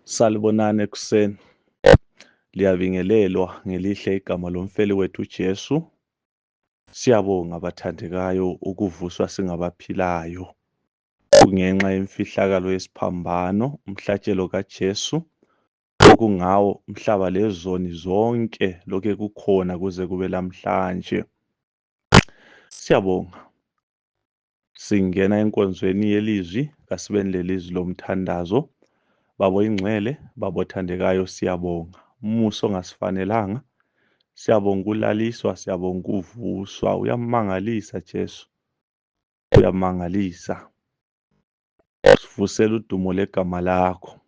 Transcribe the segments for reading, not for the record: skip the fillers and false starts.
Salibonani ekuseni. Liyabingelelwa ngelihle igama lomfeli wethu uJesu. Siyabonga bathandekayo ukuvuswa singabaphilayo. Kungenxa yemfihlakalo yesiphambano, umhlatshelo kaJesu, okungawo umhlaba lezoni zonke lokhe kukhona kuze kube lamhlanje. Siyabonga. Singena enkonzweni yelizwi, kasibeni lelizwi lomthandazo. Baba oyingcwele, Baba othandekayo, siyabonga. Umusa ongasifanelanga. Siyabonga ukulaliswa, siyabonga ukuvuswa. Uyamangalisa Jesu. Uyamangalisa. Sivusela udumo legama lakho.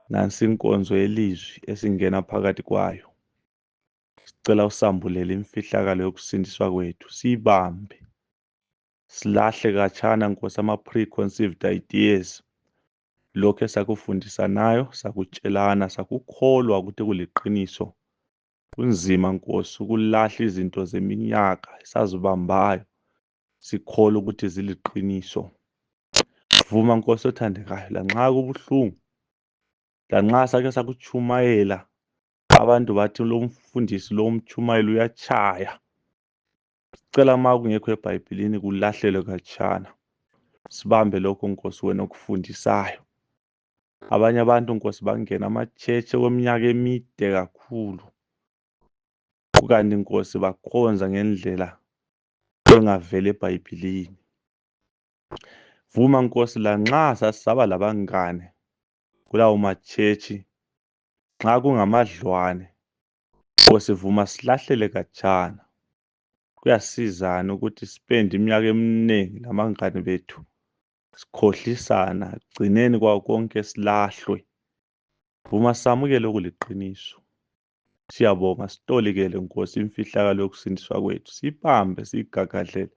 Nansi inkonzo yelizwi esingena phakathi kwayo. Sicela usambulele imfihlakalo yokusindiswa kwethu, siyibambe. Silahle katshana Nkosi ama-preconceived ideas. Lokhu esakufundisanayo, sakutshelana, sakukholwa ukuthi kuliqiniso. Kunzima Nkosi ukulahla izinto zeminyaka esazibambayo, sikholwa ukuthi ziliqiniso. Vuma Nkosi othandekayo, lanxa kubuhlungu, lanxa sake sakutshumayela, abantu bathi lo mfundisi lo mtshumayeli uyatshaya. Sicela ma kungekho eBhayibhilini kulahlelwe khatshana. Sibambe lokho Nkosi wena okufundisayo. Abanye abantu Nkosi bangena amatshetshi okweminyaka emide kakhulu. Kukanti Nkosi bakhonza ngendlela engaveli eBhayibhilini. Vuma Nkosi lanxa sasaba labangane kulawo matshetshi, nxa kungamadlwane, Nkosi vuma silahlele khatshana. Kuyasizana ukuthi sipende iminyaka eminingi labangane bethu sikhohlisana, gcineni kwawo konke silahlwe. Vuma samukele okuliqiniso. Siyabonga, sitolikele Nkosi imfihlakalo yokusindiswa kwethu, siyibambe siyigagadlele,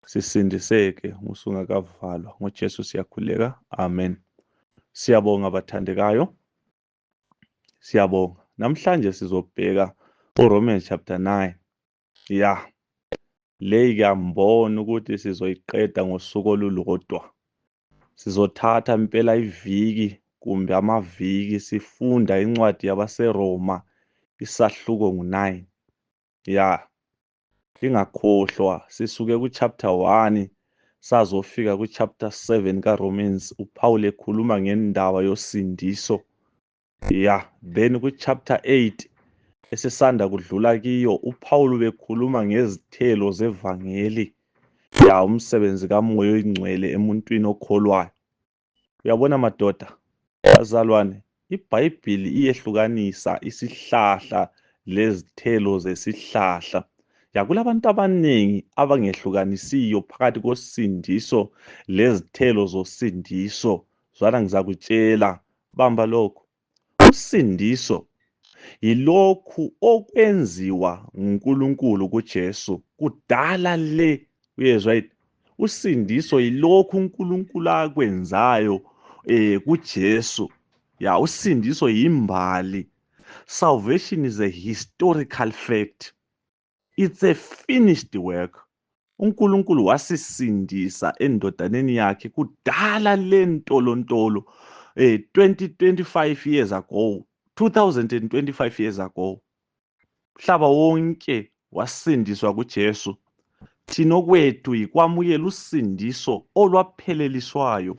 sisindiseke usungakavalwa. NgoJesu siyakhuleka, amen. Siyabonga bathandekayo, siyabonga. Namhlanje sizobheka uRomans chapter 9. Ya, leyi kuyambona ukuthi sizoyiqeda ngosuku olulodwa. Sizothatha impela iviki kumbe amaviki sifunda incwadi yabaseRoma isahluko ngu-9. Ya, lingakhohlwa sisuke ku-chapter 1 sazofika ku-chapter 7 kaRomans, uPaul ekhuluma ngendaba yosindiso. Ya, then ku-chapter 8 esisanda kudlula kiyo, uPaul bekhuluma ngezithelo zevangeli. Ya, umsebenzi kaMoya oyingcwele emuntwini okholwayo. Uyabona madoda, bazalwane, iBhayibhili iyehlukanisa isihlahla lezithelo zesihlahla. Ya, kulabantu abaningi abangehlukanisiyo phakathi kosindiso lezithelo zosindiso. Zwana ngizakutshela, bamba lokhu. Usindiso yilokhu okwenziwa nguNkulunkulu kuJesu kudala le. Uyezwa yini? Usindiso yilokhu uNkulunkulu akwenzayo kuJesu. Ya, usindiso yimbali. Salvation is a historical fact. It's a finished work. uNkulunkulu wasisindisa endodaneni yakhe kudala le ntolontolo, 2025 years ago, 2025 years ago. Umhlaba wonke wasindiswa kuJesu. Thina okwethu yikwamukela usindiso olwapheleliswayo.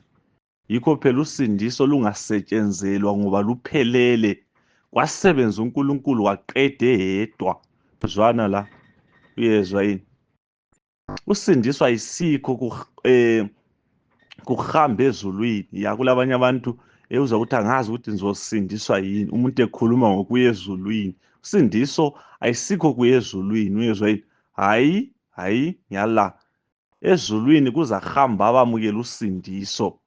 Yikho phela usindiso lungasetshenzelwa ngoba luphelele. Kwasebenza uNkulunkulu waqeda eyedwa. Zwana la, uyezwa yini? Usindiswa ayisikho kuhamba ezulwini. Ya, kulabanye abantu uzwa ukuthi angazi ukuthi ngizosindiswa yini, umuntu ekhuluma ngokuya ezulwini. Usindiso ayisikho kuya ezulwini, uyezwa yini? Hayi, hayi, ngiyala. Ezulwini kuzahamba abamukela usindiso.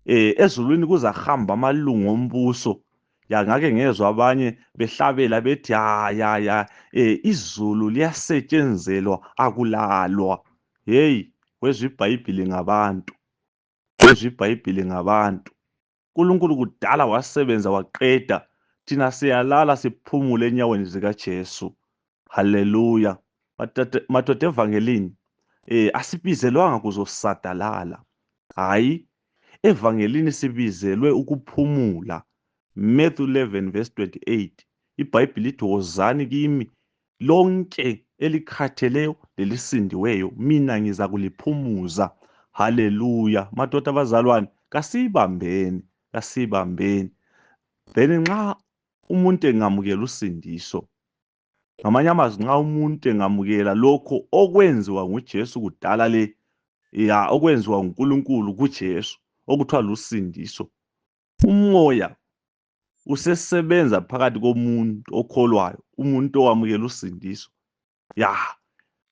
Ezulwini kuzahamba amalungu ombuso. Ya, ngake ngezwa abanye behlabela bethi ya, ya, ya, izulu liyasetshenzelwa akulalwa. Hey, wezwa iBhayibhili ngabantu. Wezwa iBhayibhili ngabantu. uNkulunkulu kudala wasebenza waqeda. Thina siyalala siphumule enyaweni zikaJesu. Haleluya. Madoda evangelini, asibizelwanga kuzosadalala. Hayi. Evangelini sibizelwe ukuphumula. Matthew 11 verse 28, iBhayibhili lithi wozani kimi lonke elikhatheleyo lelisindiweyo, mina ngizakuliphumuza. Haleluya. Madoda abazalwane, kasibambeni, kasibambeni. Then nxa umuntu engamukela usindiso, ngamanye amazwi nxa umuntu engamukela lokho okwenziwa nguJesu kudala le, ya okwenziwa nguNkulunkulu kuJesu okuthiwa lusindiso, umoya usesebenza phakathi komuntu okholwayo, umuntu owamukela usindiso. Ya,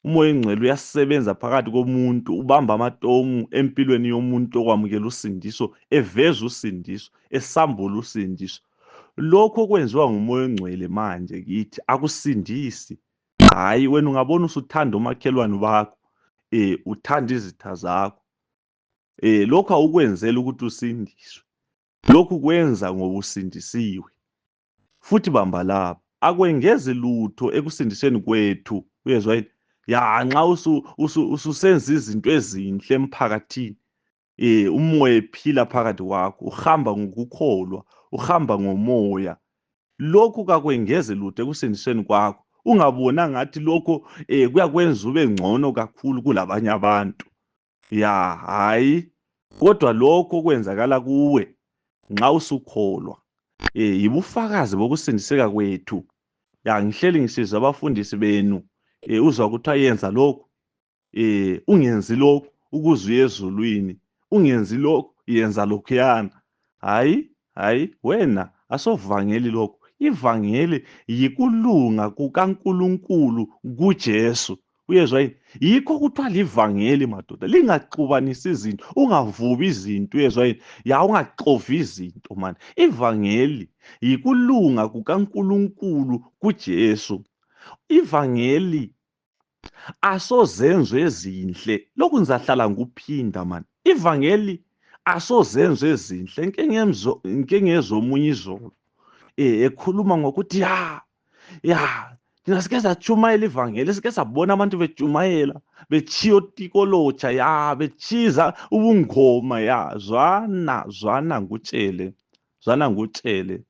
umoya engcwele uyasebenza phakathi komuntu, ubamba amatomu empilweni yomuntu okwamukela usindiso, eveza usindiso, esambula usindiso. Lokho okwenziwa ngumoya ongcwele manje kithi akusindisi. Hayi, wena ungabona usuthanda omakhelwane bakho, uthanda izitha zakho, lokho awukwenzela ukuthi usindiswe, lokhu kwenza ngoba usindisiwe. Futhi bamba lapha, akwengezi lutho ekusindisweni kwethu. Uyezwa yini? Ya, nxa ususenza izinto ezinhle emphakathini, umoya ephila phakathi kwakho, uhamba ngokukholwa, uhamba ngomoya, lokhu kakwengezi lutho ekusindisweni kwakho. Ungabona ngathi lokho kuyakwenza ube ngcono kakhulu kulabanye abantu. Ya, hayi, kodwa lokho kwenzakala kuwe nxa usukholwa, yibufakazi bokusindiseka kwethu. Ya, ngihleli ngisizwa abafundisi benu, uzwa kuthiwa yenza lokhu, ungenzi lokhu ukuze uye ezulwini, ungenzi lokhu, yenza lokhuyana. Hayi, hayi, wena asovangeli lokho. Ivangeli yikulunga kukaNkulunkulu kuJesu. Uyezwa yini? Yikho kuthiwa livangeli madoda, lingaxubanisi izinto, ungavubi izinto. Uyezwa yini? Ya, ungaxovi izinto mani. Ivangeli yikulunga kukaNkulunkulu kuJesu. Ivangeli asozenzo ezinhle. Lokhu ngizahlala ngikuphinda mani. Ivangeli asozenzo ezinhle. Ngike ngezwa omunye izolo ekhuluma ngokuthi ya thina sike satshumayela ivangeli, sike sabona abantu betshumayela betshiya otikolotsha, ya betshiza ubungoma. Ya, zwana ngutshele, zwana ngutshele,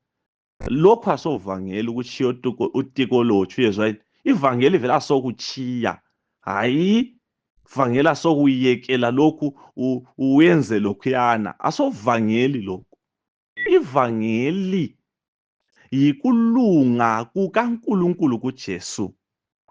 lokhu asovangeli ukutshiya utikolotsha. Uyezwa yini? Ivangeli vele asokutshiya. Hayi, ivangeli asokuyekela lokhu uwenze lokhuyana, asovangeli lokhu. Ivangeli yikulunga kukaNkulunkulu kuJesu.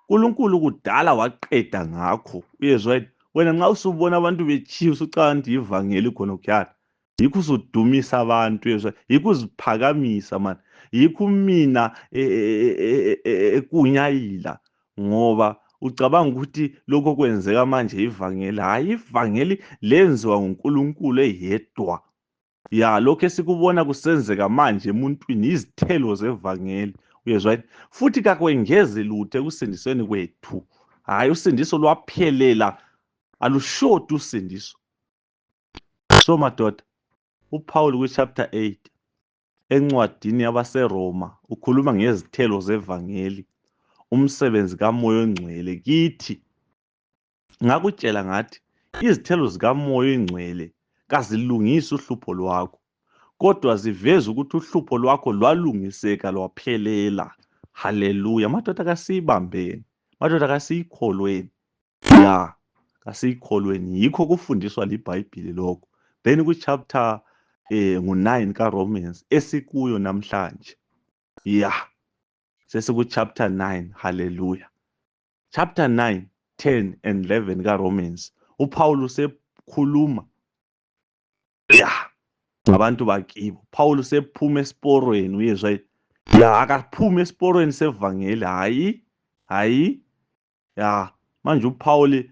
uNkulunkulu kudala waqeda ngakho. Uyezwa yini? Wena nxa usubona abantu betshiya usucabanga ukuthi ivangeli khonokhuyana, yikho usudumisa abantu. Uyezwa? Yikho uziphakamisa mani, yikho mina ekunyayila, ngoba ucabanga ukuthi lokho kwenzeka manje ivangeli. Hayi, ivangeli lenziwa nguNkulunkulu eyedwa. Ya, lokho esikubona kusenzeka manje emuntwini izithelo zevangeli. Uyezwa yini? Futhi kakwengezi lutho ekusindisweni kwethu. Hayi, usindiso lwaphelela, alushoti usindiso. So madoda, uPaul kwi-chapter 8 encwadini yabaseRoma ukhuluma ngezithelo zevangeli, umsebenzi kaMoya oNgcwele kithi. Ngakutshela ngathi izithelo zikaMoya oNgcwele kazilungisi uhlupho lwakho, kodwa ziveza ukuthi uhlupho lwakho lwalungiseka lwaphelela. Haleluya. Madoda, kasiyibambeni, madoda, kasiyikholweni. Ya, kasiyikholweni. Yikho kufundiswa liBhayibhili lokho. Then ku-chapter ngu-9 kaRomans esikuyo namhlanje. Ya, sesiku-chapter 9. Haleluya. Chapter 9, 10 and 11 kaRomans, uPaul usekhuluma ya ngabantu bakibo. Paul usephuma esiporweni. Uyezwa yini? Ya, akaphumi esiporweni sevangeli. Hayi, hayi. Ya, manje uPaul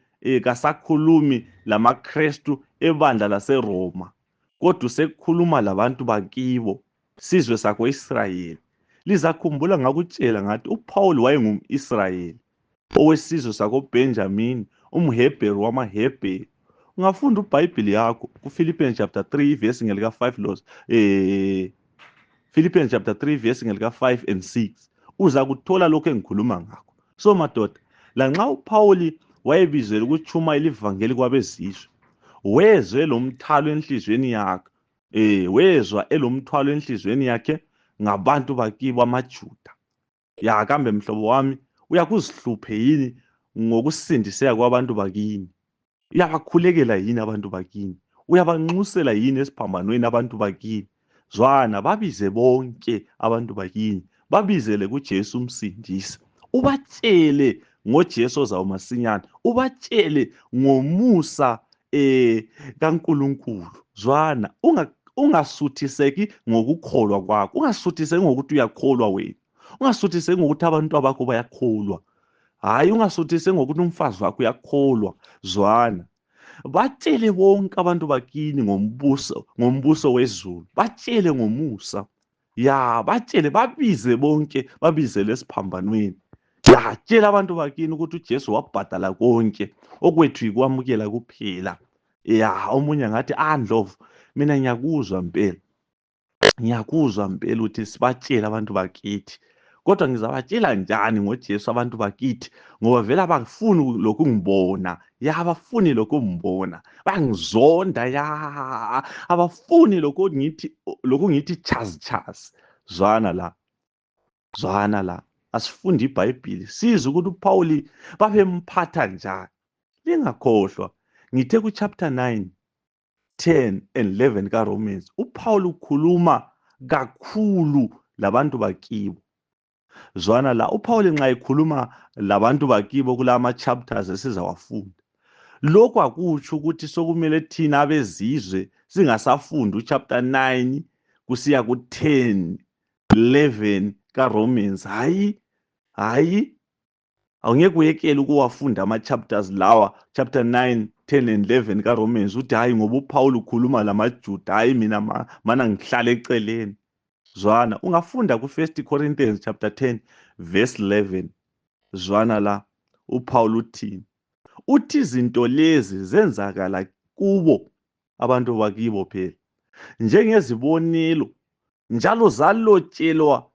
kasakhulumi lamaKristu ebandla laseRoma, kodwa usekhuluma labantu bakibo, sizwe sakwa-Israyeli. Lizakhumbula ngakutshela ngathi uPaul wayengum-Israyeli owesizwe sakoBenjamini, umHebheru wamaHebheru. Ungafunda uBhayibhili yakho kuPhilippians chapter 3 verse ngelika 5 los Philippians chapter 3 verse ngelika 5 and 6, uza kuthola lokho engikhuluma ngakho. So madoda, lanxa uPaul wayebizela ukutshumayela ivangeli kwabezizwe, Wezwe lomthwalo enhliziyweni yakhe, wezwa elomthwalo enhliziyweni yakhe ngabantu bakibo amaJuda. Ya, kambe mhlobo wami, uyakuzihluphe yini ngokusindiseka kwabantu bakini? Uyabakhulekela yini abantu bakini? Uyabanxusela yini esiphambanweni abantu bakini? Zwana, babize bonke abantu bakini, babizele kuJesu umsindisi. Ubatshele ngoJesu ozayo masinyane, ubatshele ngomusa kaNkulunkulu. Zwana, ungasuthiseki ngokukholwa kwakho, ungasuthiseki ngokuthi uyakholwa wena, ungasuthiseki ngokuthi abantu abakho bayakholwa. Hayi, ungasuthiseki ngokuthi umfazi wakho uyakholwa. Zwana, batshele bonke abantu bakini ngombuso wezulu, batshele ngomusa. Ya, batshele, babize bonke, babizele esiphambanweni. Ya, tshela abantu bakini ukuthi uJesu wabhadala konke, okwethu yikwamukela kuphela. Ya, omunye ngathi, Ndlovu, mina ngiyakuzwa mpela, ngiyakuzwa mpela ukuthi sibatshele abantu bakithi, kodwa ngizabatshela njani ngoJesu abantu bakithi, ngoba vele abafuni lokungibona. Ya, abafuni lokungibona, bangizonda. Ya, abafuni lokungithi chazi chazi. Zwana la, zwana la, asifunde iBhayibhili sizwe ukuthi uPauli babemphatha njani. Lingakhohlwa, ngithe ku chapter 9, 10 and 11 kaRomans, uPaul ukhuluma kakhulu labantu bakibo. Zwana la, uPaul nxa ekhuluma labantu bakibo kulama chapters esizawafunda, lokhu akutsho ukuthi sokumele thina abezizwe singasafundi uchapter 9 kusiya ku 10, 11 kaRomans. Hayi, hayi, awungeke uyekele ukuwafunda ama chapters lawa, chapter 9, 10 and 11 kaRomans, uthi hayi ngoba uPaul ukhuluma lamaJuda, hayi mina mana ngihlale eceleni. Zwana, ungafunda ku 1 Corinthians chapter 10 verse 11. Zwana la, uPaul uthini? Uthi izinto lezi zenzakala kubo abantu bakibo phela njengezibonelo, njalo zalotshelwa.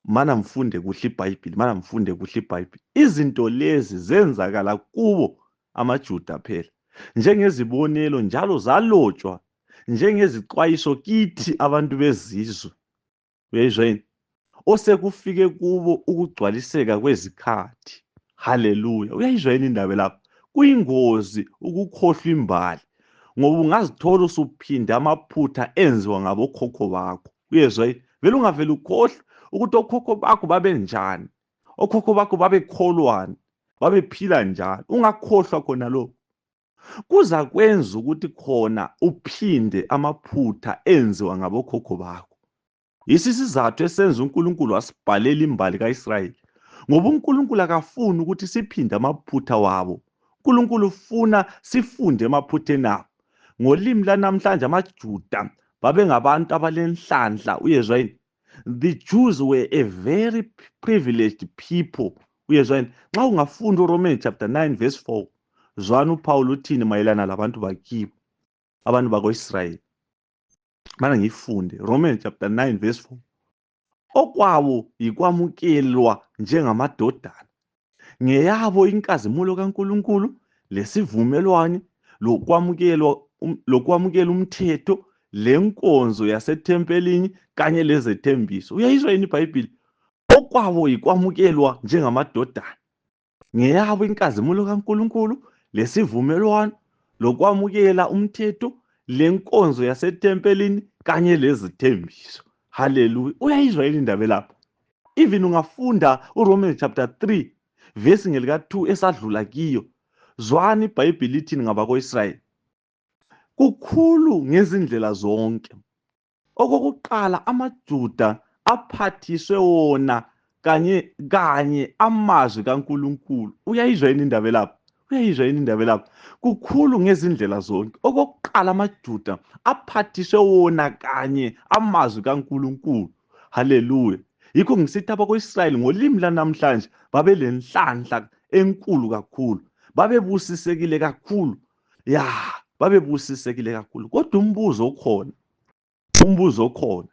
Mana mfunde kuhle iBhayibhili, mana mfunde kuhle iBhayibhili. Izinto lezi zenzakala kubo amaJuda phela njengezibonelo, njalo zalotshwa njengezixwayiso kithi abantu bezizwe. Uyayizwa yini? Osekufike kubo ukugcwaliseka kwezikhathi. Haleluya. Uyayizwa yini indaba lapha? Kuyingozi ukukhohlwa imbali, ngoba ungazithola usuphinda amaphutha enziwa ngabokhokho bakho. Uyezwa yini? Vele ungavele ukhohlwe ukuthi okhokho bakho babenjani, okhokho bakho babekholwani, babephila njani. Ungakhohlwa khona lokho, kuzakwenza ukuthi khona uphinde amaphutha enziwa ngabokhokho bakho. Yisi isizathu esenza uNkulunkulu wasibhalela imbali kaIsrayeli, ngoba uNkulunkulu akafuni ukuthi siphinde amaphutha wabo. uNkulunkulu ufuna sifunde emaphutheni abo. Ngolimi lanamhlanje amaJuda babengabantu abalenhlanhla. Uyezwa yini? The Jews were a very privileged people. Uyezwa yini? Nxa ungafunda uRomans chapter 9 verse 4, zwana uPaul uthini mayelana labantu bakibo, abantu bakoIsrayeli. Mana ngifunde Romans chapter 9 verse 4. Okwabo yikwamukelwa njengamadodana, ngeyabo inkazimulo kaNkulunkulu lesivumelwano, lokwamukela umthetho, lenkonzo yasethempelini kanye lezethembiso. Uyayizwa yini iBhayibhili? Okwabo yikwamukelwa njengamadodana, ngeyabo inkazimulo kaNkulunkulu lesivumelwano, lokwamukela umthetho, lenkonzo yasethempelini kanye lezithembiso. Haleluya. Uyayizwa yini indaba lapha? Even ungafunda uRomans chapter 3 verse ngelika 2 esadlula kiyo, zwana iBhayibhili ithini ngabakoIsrayeli. Kukhulu ngezindlela zonke. Okokuqala, amaJuda aphathiswe wona kanye kanye amazwi kaNkulunkulu. Uyayizwa yini indaba lapha? Uyayizwa yini indaba lapha? Kukhulu ngezindlela zonke. Okokuqala, amaJuda aphathiswe wona kanye amazwi kaNkulunkulu. Haleluya. Yikho ngisithi abakoIsrayeli ngolimi lanamhlanje babelenhlanhla enkulu kakhulu, babebusisekile kakhulu. Ya, babebusisekile kakhulu. Kodwa umbuzo okhona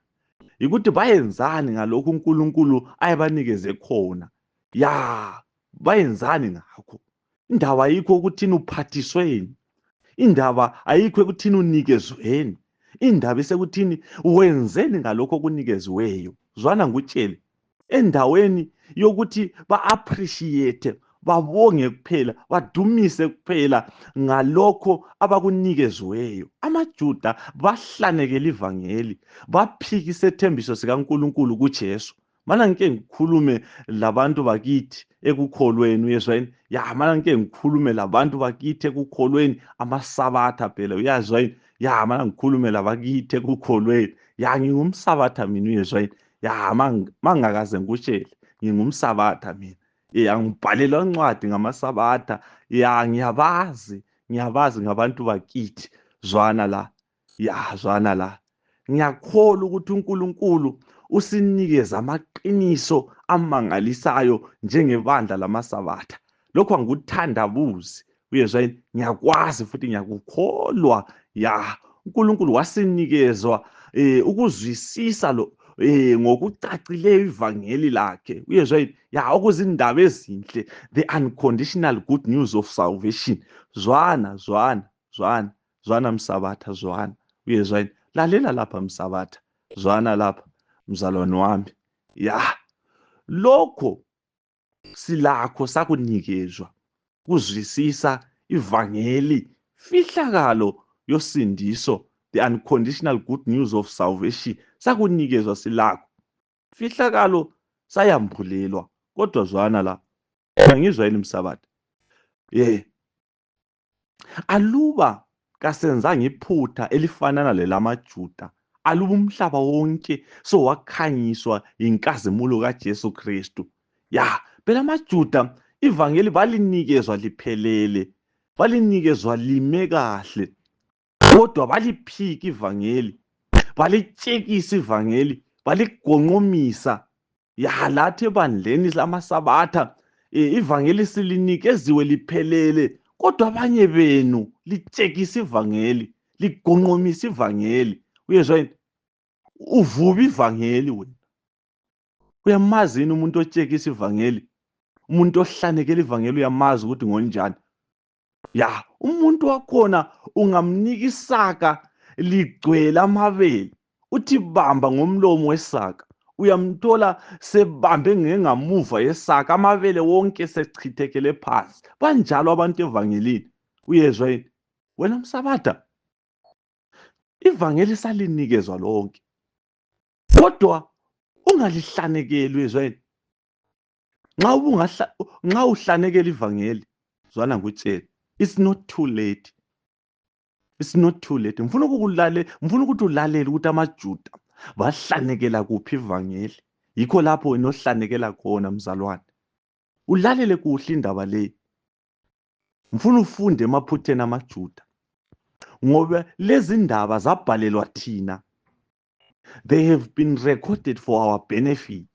yikuthi bayenzani ngalokhu uNkulunkulu ayebanikeze khona? Ya, bayenzani ngakho? Indaba yikho ukuthi uphathisweni. Indaba ayikho ekuthini unikezweni, indaba isekuthini wenzeni ngalokho okunikeziweyo. Zwana ngikutshele, endaweni yokuthi ba-appreciate, babonge kuphela, badumise kuphela ngalokho abakunikeziweyo, amaJuda bahlanekela ivangeli, baphika isethembiso sikaNkulunkulu kuJesu. Mana ngike ngikhulume labantu bakithi ekukholweni, uyezwa yini? Ya, mana ngike ngikhulume labantu bakithi ekukholweni, amaSabatha phela, uyazwa yini? Ya, mana ngikhulume labakithi ekukholweni. Ya, ngingumSabatha mina, uyezwa yini? Ya, mangakaze ngikutshele, ngingumSabatha mina. Ya, ngibhalelwa incwadi ngamaSabatha. Ya, ngiyabazi, ngiyabazi ngabantu bakithi. Zwana la, ya, zwana la. Ngiyakholwa ukuthi uNkulunkulu usinikeza amaqiniso amangalisayo njengebandla lamaSabatha. Lokho angikuthandabuzi, uyezwa yini? Ngiyakwazi futhi ngiyakukholwa. Ya, uNkulunkulu wasinikezwa ukuzwisisa lo ngokucacileyo ivangeli lakhe, uyezwa yini? Ya, okuzindaba ezinhle, the unconditional good news of salvation. Zwana, zwana, zwana, zwana mSabatha, zwana, uyezwa yini? Lalela lapha mSabatha, zwana lapha mzalwane wami. Ya, lokho silakho sakunikezwa kuzwisisa ivangeli, fihlakalo yosindiso, the unconditional good news of salvation, sakunikezwa silakho, fihlakalo sayambulelwa. Kodwa zwana la, uyangizwa yini mSabatha? Ye, aluba kasenzanga iphutha elifanana lelamaJuda, aluba umhlaba wonke sowakhanyiswa yinkazimulo kaJesu Kristu. Ya, phela amaJuda ivangeli balinikezwa liphelele, balinikezwa lime kahle, kodwa baliphika ivangeli, balitshekisa ivangeli, baligonqomisa. Ya, lathi ebandleni lamaSabatha ivangeli silinikeziwe liphelele, kodwa abanye benu litshekisa ivangeli, ligonqomisa ivangeli. Uyezwa yini? Uvuba ivangeli wena. Uyamazi yini umuntu otshekisa ivangeli? Umuntu ohlanekela ivangeli uyamazi ukuthi ngonjani? Ya, umuntu wakhona ungamnika isaka ligcwele amabele, uthi bamba ngomlomo wesaka, uyamthola sebambe ngengamuva yesaka, amabele wonke sechithekele phansi. Banjalo abantu evangelini, uyezwa yini? Wena mSabatha, ivangeli salinikezwa lonke, kodwa ungalihlanekeli, uyezwa yini? Nxa uhlanekela ivangeli, zwana ngikutshele, it's not too late. It's not too late. Ngifuna ukukulale, ngifuna ukuthi ulalele ukuthi amaJuda bahlanekela kuphi ivangeli. Yikho lapho wena ohlanekela khona mzalwane. Ulalele kuhle indaba leyi. Ngifuna ufunde emaphutheni amaJuda, ngoba lezi ndaba zabhalelwa thina. They have been recorded for our benefit.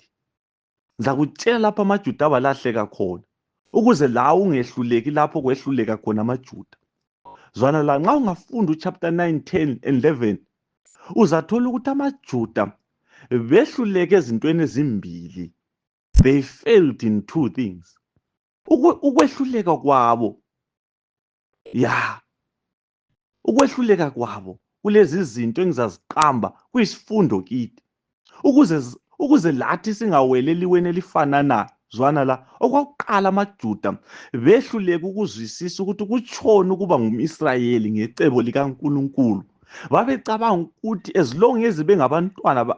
Ngizakutshela lapho amaJuda abalahleka khona, ukuze la ungehluleki lapho kwehluleka khona amaJuda. Zwana la, nxa ungafunda uchapter 9, 10 and 11, uzathola ukuthi amaJuda behluleke ezintweni ezimbili. They failed in two things. Ukwehluleka kwabo, ya, ukwehluleka kwabo kulezi zinto engizaziqamba kuyisifundo kithi, ukuze lathi singaweli eliweni elifananayo. Zwana la, okwakuqala amaJuda behluleka ukuzwisisa ukuthi kutshoni ukuba ngumIsrayeli ngecebo likaNkulunkulu. Babecabanga ukuthi as long as bengabantwana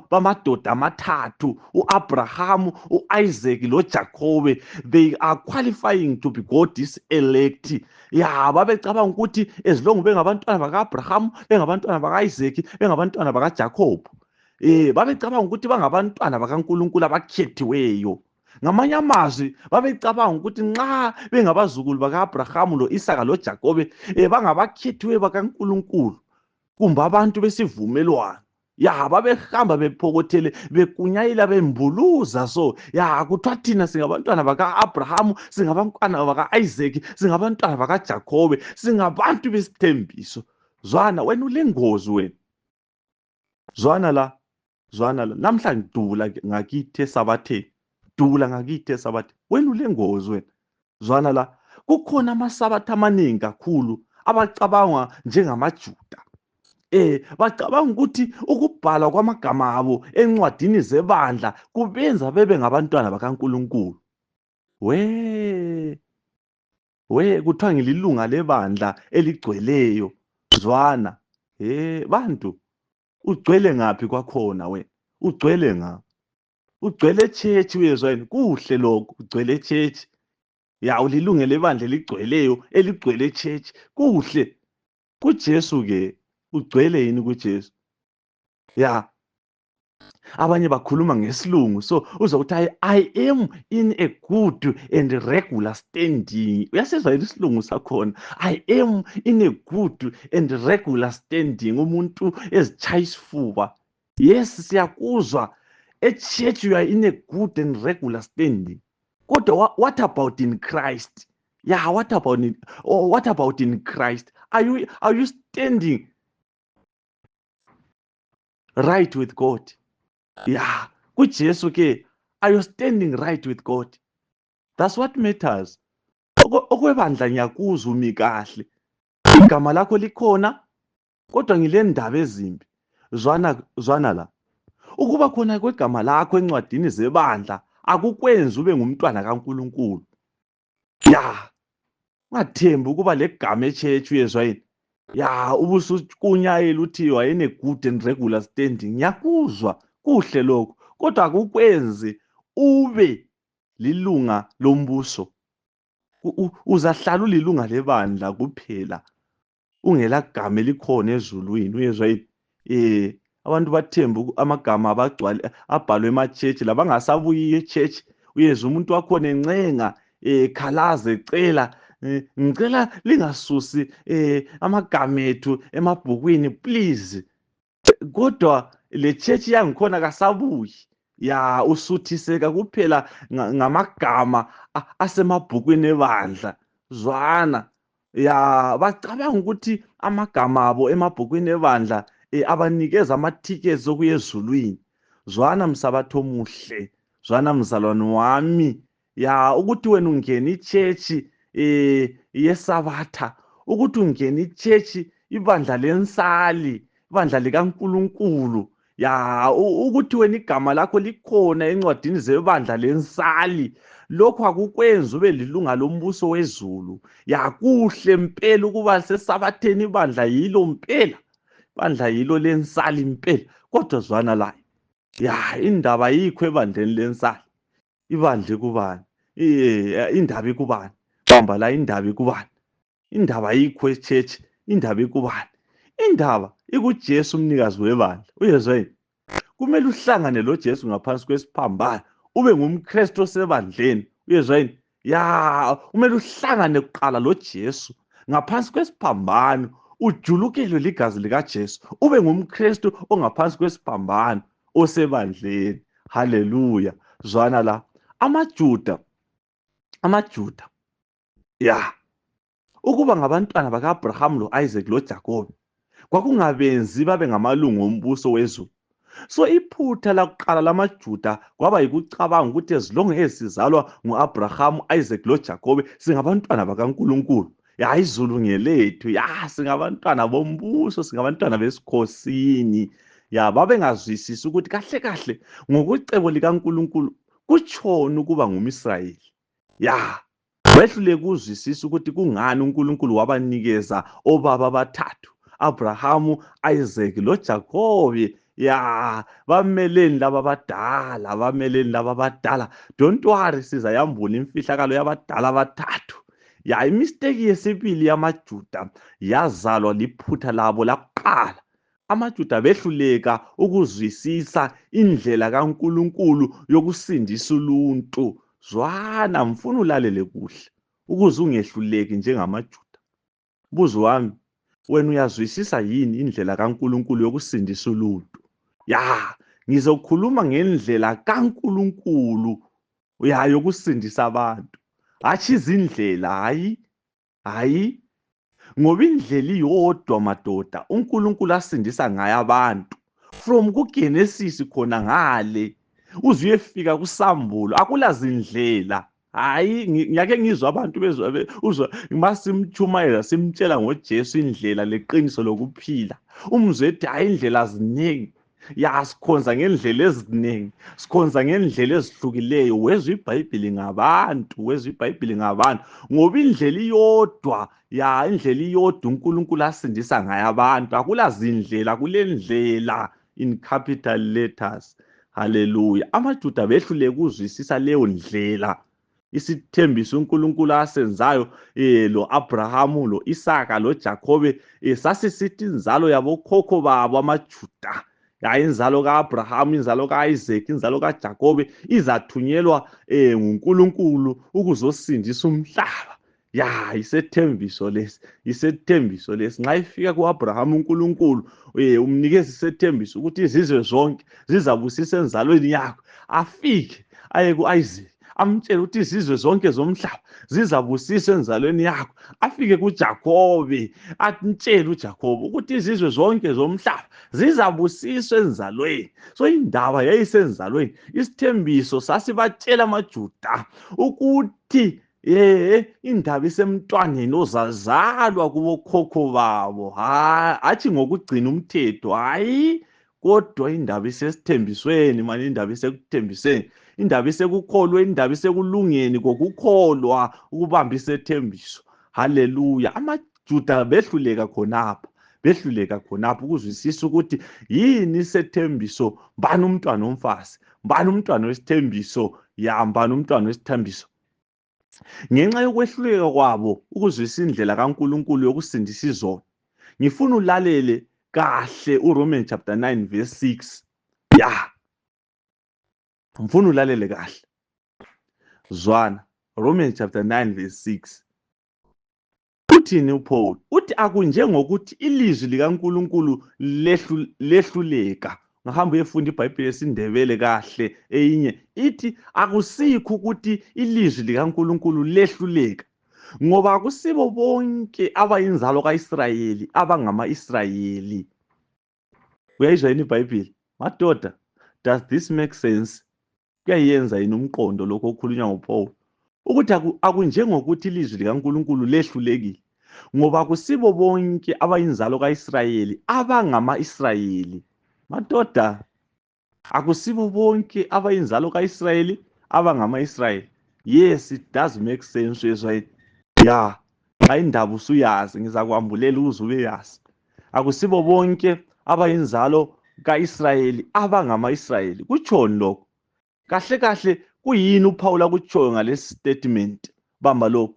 bamadoda amathathu, uAbraham, uIsaac loJakobe, they are qualifying to be God's elect. Ya, babecabanga ukuthi as long bengabantwana bakaAbraham, bengabantwana bakaIsaac, bengabantwana bakaJakob, babecabanga ukuthi bangabantwana bakaNkulunkulu abakhethiweyo. Ngamanye amazwi babecabanga ukuthi nxa bengabazukulu bakaAbraham lo-Isaka loJakobe, bangabakhethiweyo bakaNkulunkulu kumbe abantu besivumelwano. Ya, babehamba bephokothele, bekunyayela, bembuluza. So ya, kuthiwa thina singabantwana baka-Abrahamu, singabantwana baka-Isaac, singabantwana bakaJakobe, singabantu besithembiso. Zwana wena, ulengozi wena. Zwana la, zwana la, namhla ngidubula ngakithi esabatheni, dubula ngakithi esabatheni. Wena ulengozi wena. Zwana la, kukhona amasabatha amaningi kakhulu abacabangwa njengamaJuda. Bacabanga ukuthi ukubhalwa kwamagama abo encwadini zebandla kubenza bebe ngabantwana bakaNkulunkulu. We kuthiwa ngililunga lebandla eligcweleyo. Zwana, bantu, ugcwele ngaphi kwakhona wena? Ugcwele nga? Ugcwele church, uyezwa yini? Kuhle lokho, ugcwele church. Ya, ulilungele ibandla eligcweleyo, eligcwele church. Kuhle. KuJesu ke, ugcwele yini kuJesu? Ya. Abanye bakhuluma ngesilungu, so uzwa ukuthi I am in a good and regular standing. Uyasizwa yini isilungu sakhona? I am in a good and regular standing. Umuntu ezitshaya isifuba. Yes, siyakuzwa. E-church you are in a good and regular standing. Kodwa what about in Christ? Yeah, what about in Christ? Are you standing right with God? Yeah, kuJesu ke, are you standing right with God? That's what matters. Okwebandla ngiyakuzwa umi kahle. Igama lakho likhona, kodwa ngilendaba ezimbi. Zwana la. Ukuba khona kwegama lakho encwadini zebandla akukwenzi ube ngumntwana kaNkulunkulu. Ya, ungathembi ukuba legama echurch, uyezwa yini? Ya, ubusukunyayela uthi you are in a good and regular standing. Ngiyakuzwa, kuhle lokho, kodwa akukwenzi ube lilunga lombuso. Uzahlala ulilunga lebandla kuphela, ungela gama elikhona ezulwini, uyezwa yini? Abantu bathemba amagama abagcwale abhalwe ema-church, labangasabuyi e-church, uyezwa umuntu wakhona encenga, khalaza ecela, ngicela lingasusi amagama ethu emabhukwini please. Kodwa le church yangikhona kasabuyi. Ya, usuthiseka kuphela ngamagama asemabhukwini ebandla. Zwana. Ya, bacabanga ukuthi amagama abo emabhukwini ebandla abanikeza ama-tickets okuya ezulwini. Zwana msabatho omuhle, zwana mzalwane wami. Ya, ukuthi wena ungena i-church yesabatha, ukuthi ungena i-church ibandla lensali, ibandla likaNkulunkulu. Ya, ukuthi wena igama lakho likhona encwadini zebandla lensali, lokho akukwenzi ube lilunga lombuso wezulu. Ya, kuhle mpela ukuba sesabatheni, ibandla yilo mpela, ibandla yilo lensali impela. Kodwa zwana la, ya, indaba yikho ebandleni lensali. Ibandla kubani? Indaba ikubani? Bamba la, indaba ikubani? Indaba yikho echurch, indaba ikubani? Indaba ikuJesu umnikazi webandla. Uyezwa yini? Kumele uhlangane loJesu ngaphansi kwesiphambano, ube ngumKristu osebandleni. Uyezwa yini? Ya, kumele uhlangane kuqala loJesu ngaphansi kwesiphambano, ujulukelwe ligazi likaJesu, ube ngumKristu ongaphansi kwesiphambano osebandleni. Haleluya. Zwana la, amaJuda, ya, ukuba ngabantwana bakaAbraham lo-Isaac loJakobe kwakungabenzi babe ngamalungu ombuso wezulu. So iphutha lakuqala lamaJuda kwaba yikucabanga ukuthi as long as sizalwa nguAbraham, Isaac loJakobe singabantwana bakaNkulunkulu. Ya, izulu ngelethu. Ya, singabantwana bombuso, singabantwana besikhosini. Ya, babengazwisisi ukuthi kahle kahle ngokucebo likaNkulunkulu kutshoni ukuba ngumIsrayeli. Ya, wehluleka ukuzwisisa ukuthi kungani uNkulunkulu wabanikeza obaba abathathu, Abrahamu, Isaac loJakobe. Ya, bameleni laba abadala, bameleni laba abadala. Don't worry, sizayambula imfihlakalo yabadala abathathu. Ya, imistake yesibili yamaJuda yazalwa liphutha labo lakuqala. AmaJuda behluleka ukuzwisisa indlela kaNkulunkulu yokusindisa uluntu. Zwana, mfuna ulalele kuhle ukuze ungehluleki njengamaJuda. Mbuzo wami, wena uyazwisisa yini indlela kaNkulunkulu yokusindisa uluntu? Ya, ngizokhuluma ngendlela kaNkulunkulu ya yokusindisa abantu, hatshi izindlela. Hayi, hayi, ngoba indlela iyodwa madoda uNkulunkulu asindisa ngayo abantu from kuGenesis khona ngale uze uyefika kuSambulo, akula zindlela. Hayi, ngiyake ngizwa abantu bezwa uzwa masimtshumayela simtshela ngoJesu indlela leqiniso lokuphila. Umzwe ethi hayi, indlela ziningi. Ya, sikhonza ngendlela eziningi, sikhonza ngendlela ezihlukileyo. Wezwa iBhayibhili ngabantu, wezwa iBhayibhili ngabantu, ngoba indlela iyodwa, ya, indlela iyodwa uNkulunkulu asindisa ngayo abantu. Akula zindlela, kulendlela in capital letters. Haleluya. AmaJuda behluleka ukuzwisisa leyo ndlela. Isithembiso uNkulunkulu asenzayo lo Abrahamu, lo Isaka, lo Jakobe, sasisithi inzalo yabokhokho babo amaJuda, ya, inzalo kaAbraham, inzalo kaIsaac, inzalo kaJakobe izathunyelwa nguNkulunkulu ukuzosindisa umhlaba. Ya, isethembiso lesi, isethembiso lesi. Nxa ifika kuAbraham uNkulunkulu umnikeza isethembiso ukuthi izizwe zonke zizabusisa enzalweni yakho. Afike aye kuIsaac, amtshele ukuthi izizwe zonke zomhlaba zizabusisa enzalweni yakho. Afike kuJakobe, amtshele uJakobe ukuthi izizwe zonke zomhlaba zizabusiswa enzalweni. So indaba yayisenzalweni. Isithembiso sasibatshela amaJuda ukuthi indaba isemntwaneni ozazalwa kubokhokho babo, hatshi ngokugcina umthetho, hayi, kodwa indaba isesithembisweni manje, indaba isekuthembiseni, indaba isekukholweni, indaba isekulungeni kokukholwa ukubamba isethembiso. Haleluya. AmaJuda behluleka khonapha, behluleka khonapha ukuzwisisa ukuthi yini isethembiso, mbani umntwana omfazi, mbani umntwana wesithembiso, ya, mbani umntwana wesithembiso. Ngenxa yokwehluleka kwabo ukuzwisisa indlela kaNkulunkulu yokusindisa izono, ngifuna ulalele kahle uRomans chapter 9 verse 6. Ya, ngifuna ulalele kahle. Zwana, Romans chapter 9 verse 6. Uthini uPaul? Uthi akunjengokuthi ilizwi likaNkulunkulu lehluleka. Ngahamba uyefunda iBhayibheli esiNdebele kahle, eyinye ithi akusikho ukuthi ilizwi likaNkulunkulu lehluleka, ngoba akusibo bonke abayinzalo kaIsrayeli abangama-Israyeli. Uyayizwa yini iBhayibheli? Madoda, does this make sense? Kuyayenza yini umqondo lokho okukhulunywa nguPaul? Ukuthi akunjengokuthi ilizwi likaNkulunkulu lehlulekile, ngoba akusibo bonke abayinzalo kaIsrayeli abangama-Israyeli. Madoda, akusibo bonke abayinzalo kaIsrayeli abangama-Israyeli. Yes, it does make sense, uyezwa yini? Ya, nxa indaba usuyazi, ngizakwambulela ukuze ubeyazi. Akusibo bonke abayinzalo kaIsrayeli abangama-Israyeli. Kutshoni lokho? Kahle kahle kuyini uPaul akutshoyo ngalesi statement? Bamba lokhu,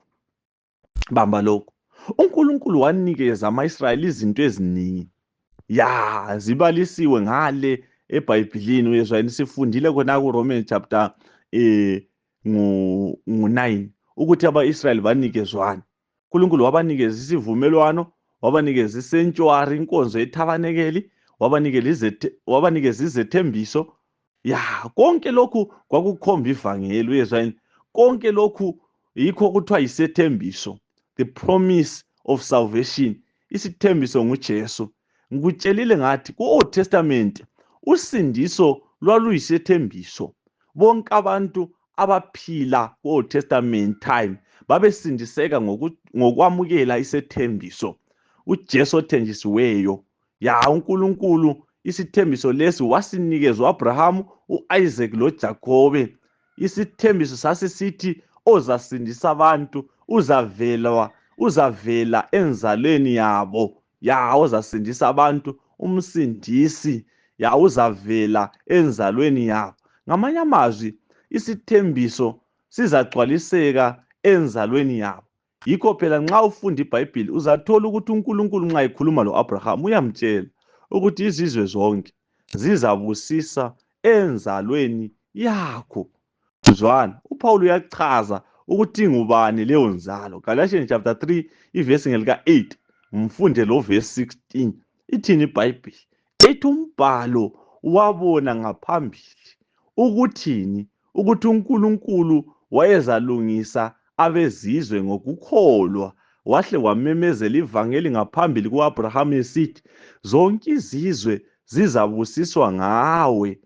bamba lokhu. uNkulunkulu wanikeza ama-Israyeli izinto eziningi, ya, zibalisiwe ngale eBhayibhilini, uyezwa yini? Sifundile khona ku-Romans chapter ngu-9 ukuthi aba-Israyeli banikezwani. uNkulunkulu wabanikeza isivumelwano, wabanikeza isentuary, inkonzo yethabanekeli, wabanikeza izethembiso. Ya, konke lokhu kwakukhomba ivangeli, uyezwa yini? Konke lokhu yikho kuthiwa yisethembiso, the promise of salvation. Isithembiso nguJesu. Ngikutshelile ngathi ku-Old Testament usindiso lwaluyisethembiso. Bonke abantu abaphila ku-Old Testament time babesindiseka ngokwamukela isethembiso, uJesu othenjisiweyo. Ya, uNkulunkulu isithembiso lesi wasinikeza uAbraham, uIsaac loJakobe. Isithembiso sasisithi ozasindisa abantu uzavela enzalweni yabo. Ya, ozasindisa abantu, umsindisi, ya, uzavela enzalweni yabo. Ngamanye amazwi, isithembiso sizagcwaliseka enzalweni yabo. Yikho phela nxa ufunda iBhayibhili uzathola ukuthi uNkulunkulu nxa ekhuluma lo-Abraham uyamtshela ukuthi izizwe zonke zizabusisa enzalweni yakho. Zwana, uPaul uyachaza ukuthi ngubani leyo nzalo. Galatians chapter 3 ivesi ngelika 8, mfunde lo verse 16. Ithini iBhayibhili? Ithi umbhalo wabona ngaphambili ukuthini? Ukuthi uNkulunkulu wayezalungisa abezizwe ngokukholwa, wahle wamemezela ivangeli ngaphambili kuAbraham esithi zonke izizwe zizabusiswa ngawe.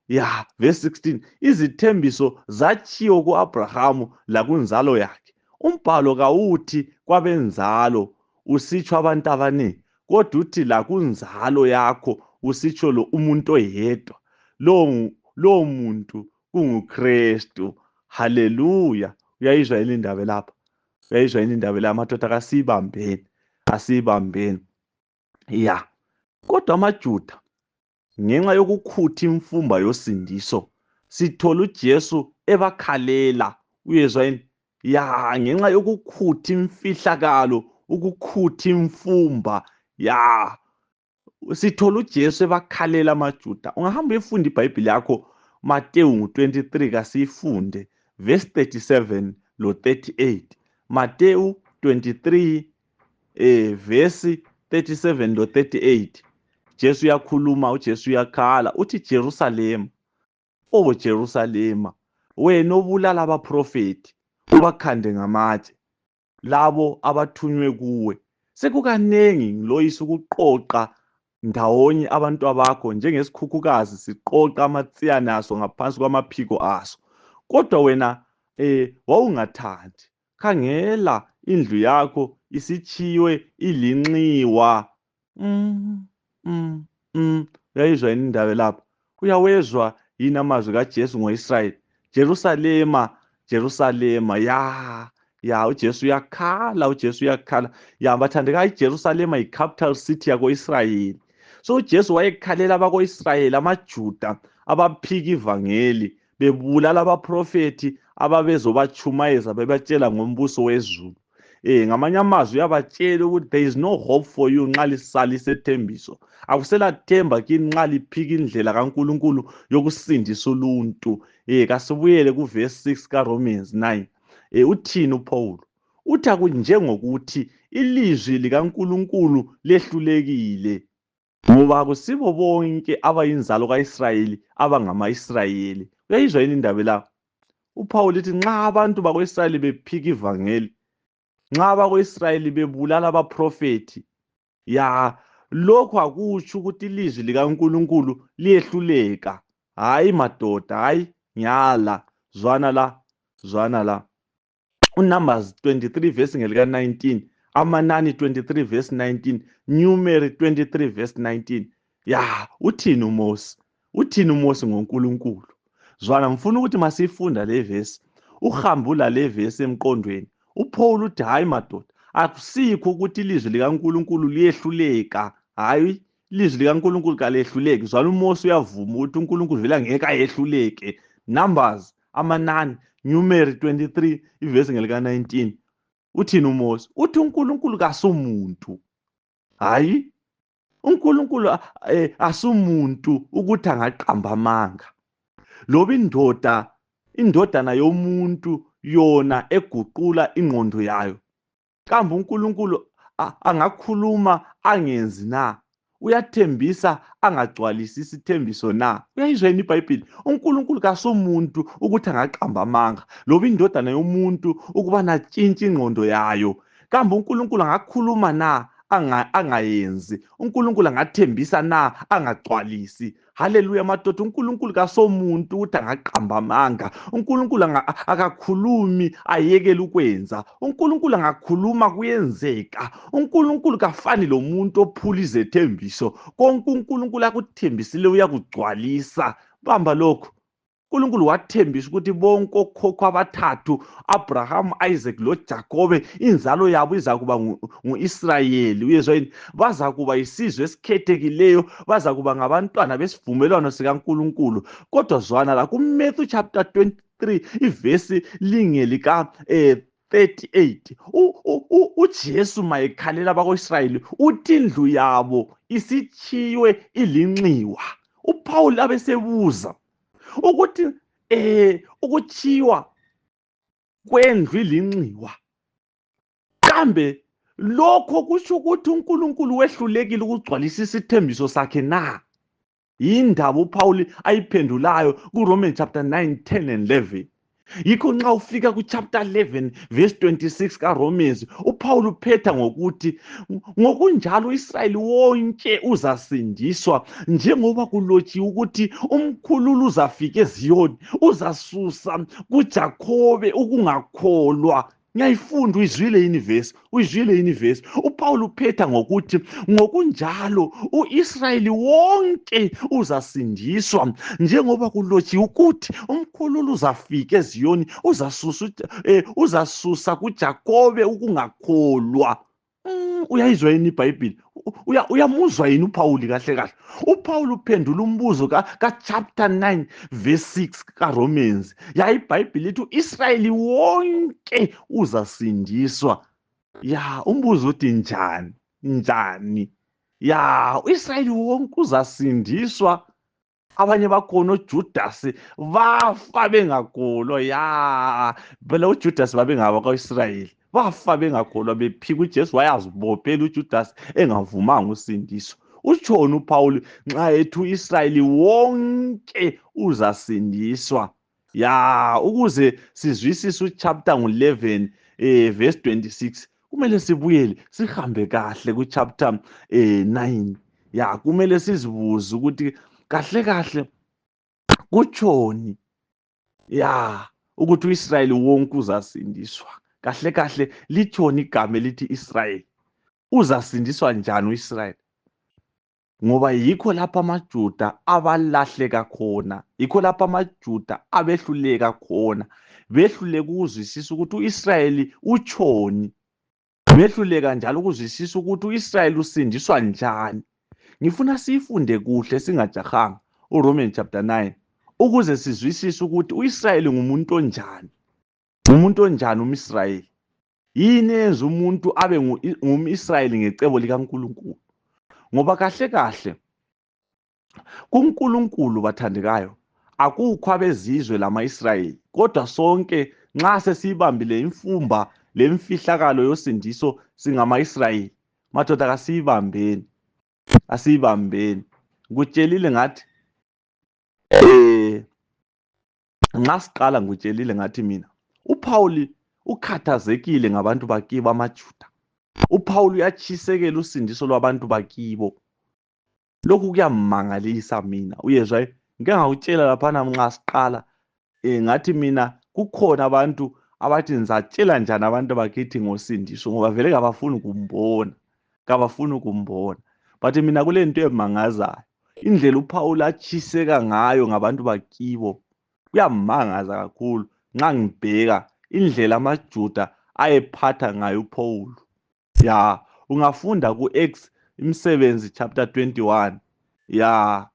Ya, verse 16, izithembiso zatshiwo ku-Abrahamu lakunzalo yakhe. Umbhalo kawuthi kwabenzalo usitsho abantu abaningi, kodwa uthi lakunzalo yakho usitsho lo umuntu oyedwa, lowo muntu kunguKristu. Haleluya. Uyayizwa yini indaba lapha? Uyayizwa yini indaba la madoda? Kasiyibambeni, asiyibambeni. Ya, kodwa amaJuda ngenxa yokukhutha imfumba yosindiso, sithola uJesu ebakhalela. Uyezwa yini? Ya, ngenxa yokukhutha imfihlakalo, ukukhutha imfumba, ya, sithola uJesu ebakhalela amaJuda. Ungahamba uyefunda iBhayibheli yakho, Mateyu ngu-23, kasiyifunde verse 37 lo 38. Mateyu 23 verse 37 lo 38. Jesu uyakhuluma, uJesu uyakhala, uthi Jerusalema, o Jerusalema, wena obulala abaprofeti, ubakhande ngamatshe labo abathunywe kuwe. Sekukanengi ngiloyisa ukuqoqa ndawonye abantu abakho njengesikhukhukazi siqoqa amatsiyane aso ngaphansi kwamaphiko aso, kodwa wena wawungathandi. Khangela, indlu yakho isitshiwe ilinxiwa. Uyayizwa yini indaba lapha? Uyawezwa yini amazwi kaJesu ngoIsrayeli? Jerusalema, Jerusalema. Ya, uJesu uyakhala, uJesu uyakhala. Ya, bathandekayo, iJerusalema yi-capital city yako-Israyeli. So uJesu wayekhalela abako-Israyeli, amaJuda abaphika ivangeli, bebulala abaprofethi ababezobatshumayeza bebatshela ngombuso wezulu. Ngamanye amazwi uyabatshela ukuthi there is no hope for you nxa lisala isethembiso. Akusela themba kini nxa liphika indlela kaNkulunkulu yokusindisa uluntu. Kasibuyele kuverse 6 kaRomans 9. Uthini uPaul? Uthi akunjengokuthi ilizwi likaNkulunkulu lehlulekile, ngoba akusibo bonke abayinzalo kaIsrayeli abangamaIsrayeli. Uyayizwa yini indaba la? uPaul uthi nxa abantu bakoIsrayeli bephika ivangeli, nxa abakoIsrayeli bebulala abaprofethi, ya, lokhu akutsho ukuthi ilizwi likaNkulunkulu liyehluleka. Hayi madoda, hayi, ngiyala. Zwana la, zwana la. uNumbers 23 verse ngelika 19, amanani 23 verse 19, Numeri 23 verse 19. Ya, uthini uMose? Uthini uMose ngoNkulunkulu? Zwana, ngifuna ukuthi masifunda le verse, uhambula le verse emqondweni. uPaul uthi hayi madoda, akusikho ukuthi ilizwi likaNkulunkulu liyehluleka. Hayi, ilizwi likaNkulunkulu kalehluleki. Zwana, uMose uyavuma ukuthi uNkulunkulu vele angeke ayehluleke. Numbers, amanani, Numeri 23 ivesi ngelika 19. Uthini uMose? Uthi uNkulunkulu kasumuntu. Hayi, uNkulunkulu asumuntu ukuthi angaqamba amanga. Loba indoda, indodana yomuntu yona eguqula ingqondo yayo. Kambe uNkulunkulu angakhuluma angenzi na? Uyathembisa angagcwalisi isithembiso na? Uyayizwa yini iBhayibheli? uNkulunkulu kasumuntu ukuthi angaqamba amanga, loba indodana yomuntu ukuba natshintshe ingqondo yayo. Kambe uNkulunkulu angakhuluma na angayenzi? uNkulunkulu angathembisa na angagcwalisi? Haleluya madoda, uNkulunkulu kasomuntu ukuthi angaqamba amanga. uNkulunkulu akakhulumi ayekele ukwenza. uNkulunkulu angakhuluma kuyenzeka. uNkulunkulu kafani lomuntu ophula izethembiso. Konke uNkulunkulu akuthembisile uyakugcwalisa. Bamba lokhu. uNkulunkulu wathembisa ukuthi bonke okhokho abathathu, Abraham, Isaac loJakobe, inzalo yabo izakuba nguIsrayeli. Uyezwa yini? Bazakuba isizwe esikhethekileyo, bazakuba ngabantwana besivumelwano sikaNkulunkulu. Kodwa zwana la kuMatthew chapter 23 ivesi lingelika 38, uJesu mayekhalela abakoIsrayeli uthi indlu yabo isitshiywe ilinxiwa. uPaul abesebuza ukuthi ukutshiywa kwendlu ilinxiwa, kambe lokho kusho ukuthi uNkulunkulu wehlulekile ukugcwalisa isithembiso sakhe na? Yindaba uPaul ayiphendulayo kuRomans chapter 9, 10 and 11. Yikho nxa ufika kuchapter 11 verse 26 kaRomans, uPaul uphetha ngokuthi ngokunjalo uIsrayeli wonke uzasindiswa, njengoba kulotshiwe ukuthi umkhululi uzafika eZiyoni, uzasusa kuJakhobe ukungakholwa. Ngiyayifunda, uyizwile yini ivesi? Uyizwile yini ivesi? UPaul uphetha ngokuthi ngokunjalo uIsrayeli wonke uzasindiswa, njengoba kulotshiwe ukuthi umkhululi uzafika eZiyoni, uzasusa kuJakobe ukungakholwa. Uyayizwa yini iBhayibhili? Uyamuzwa yini uPaul kahle kahle? UPaul uphendula umbuzo ka chapter 9 verse 6 kaRomans. Ya, iBhayibhili ithi uIsrayeli wonke uzasindiswa. Ya, umbuzo uthi njani? Njani? Ya, uIsrayeli wonke uzasindiswa. Abanye bakhona oJudas bafa bengakholwa. Ya, phela uJudas babengaba kwaIsrayeli, bafa bengakholwa, bephika uJesu. Wayazibophela uJudas engavumanga usindiso. Utshoni uPaul nxa ethi uIsrayeli wonke uzasindiswa? Ya, ukuze sizwisise uchapter ngu-11 verse 26, kumele sibuyele sihambe kahle kuchapter 9. Ya, kumele sizibuze ukuthi kahle kahle kutshoni ya ukuthi uIsrayeli wonke uzasindiswa. Kahle kahle litshoni igama elithi Israyeli? Uzasindiswa njani uIsrayeli? Ngoba yikho lapho amaJuda abalahleka khona, yikho lapho amaJuda abehluleka khona, behluleka ukuzwisisa ukuthi uIsrayeli utshoni, behluleka njalo ukuzwisisa ukuthi uIsrayeli usindiswa njani. Ngifuna siyifunde kuhle singajahanga uRomans chapter 9 ukuze sizwisise ukuthi uIsrayeli ngumuntu onjani, ngumuntu onjani umIsrayeli. Yini eyenza umuntu abe ngumIsrayeli ngecebo likaNkulunkulu? Ngoba kahle kahle kuNkulunkulu, bathandekayo, akukho abezizwe lamaIsrayeli, kodwa sonke nxa sesiyibambile imfumba lemfihlakalo yosindiso singamaIsrayeli. Madoda, kasiyibambeni, asiyibambeni. Ngikutshelile ngathi nxa siqala, ngikutshelile ngathi mina uPaul ukhathazekile ngabantu bakibo amaJuda. uPaul uyatshisekela usindiso lwabantu bakibo. Lokhu kuyamangalisa mina, uyezwa? Ngike ngakutshela laphana nxa siqala, ngathi mina kukhona abantu abathi ngizatshela njani abantu bakithi ngosindiso, ngoba vele kabafuni kumbona, kabafuni ukumbona. But mina kule nto emangazayo, indlela uPaul atshiseka ngayo ngabantu bakibo kuyamangaza kakhulu nxa ngibheka indlela amaJuda ayephatha ngayo uPaul. Ya, ungafunda ku-Acts imisebenzi chapter 21, ya,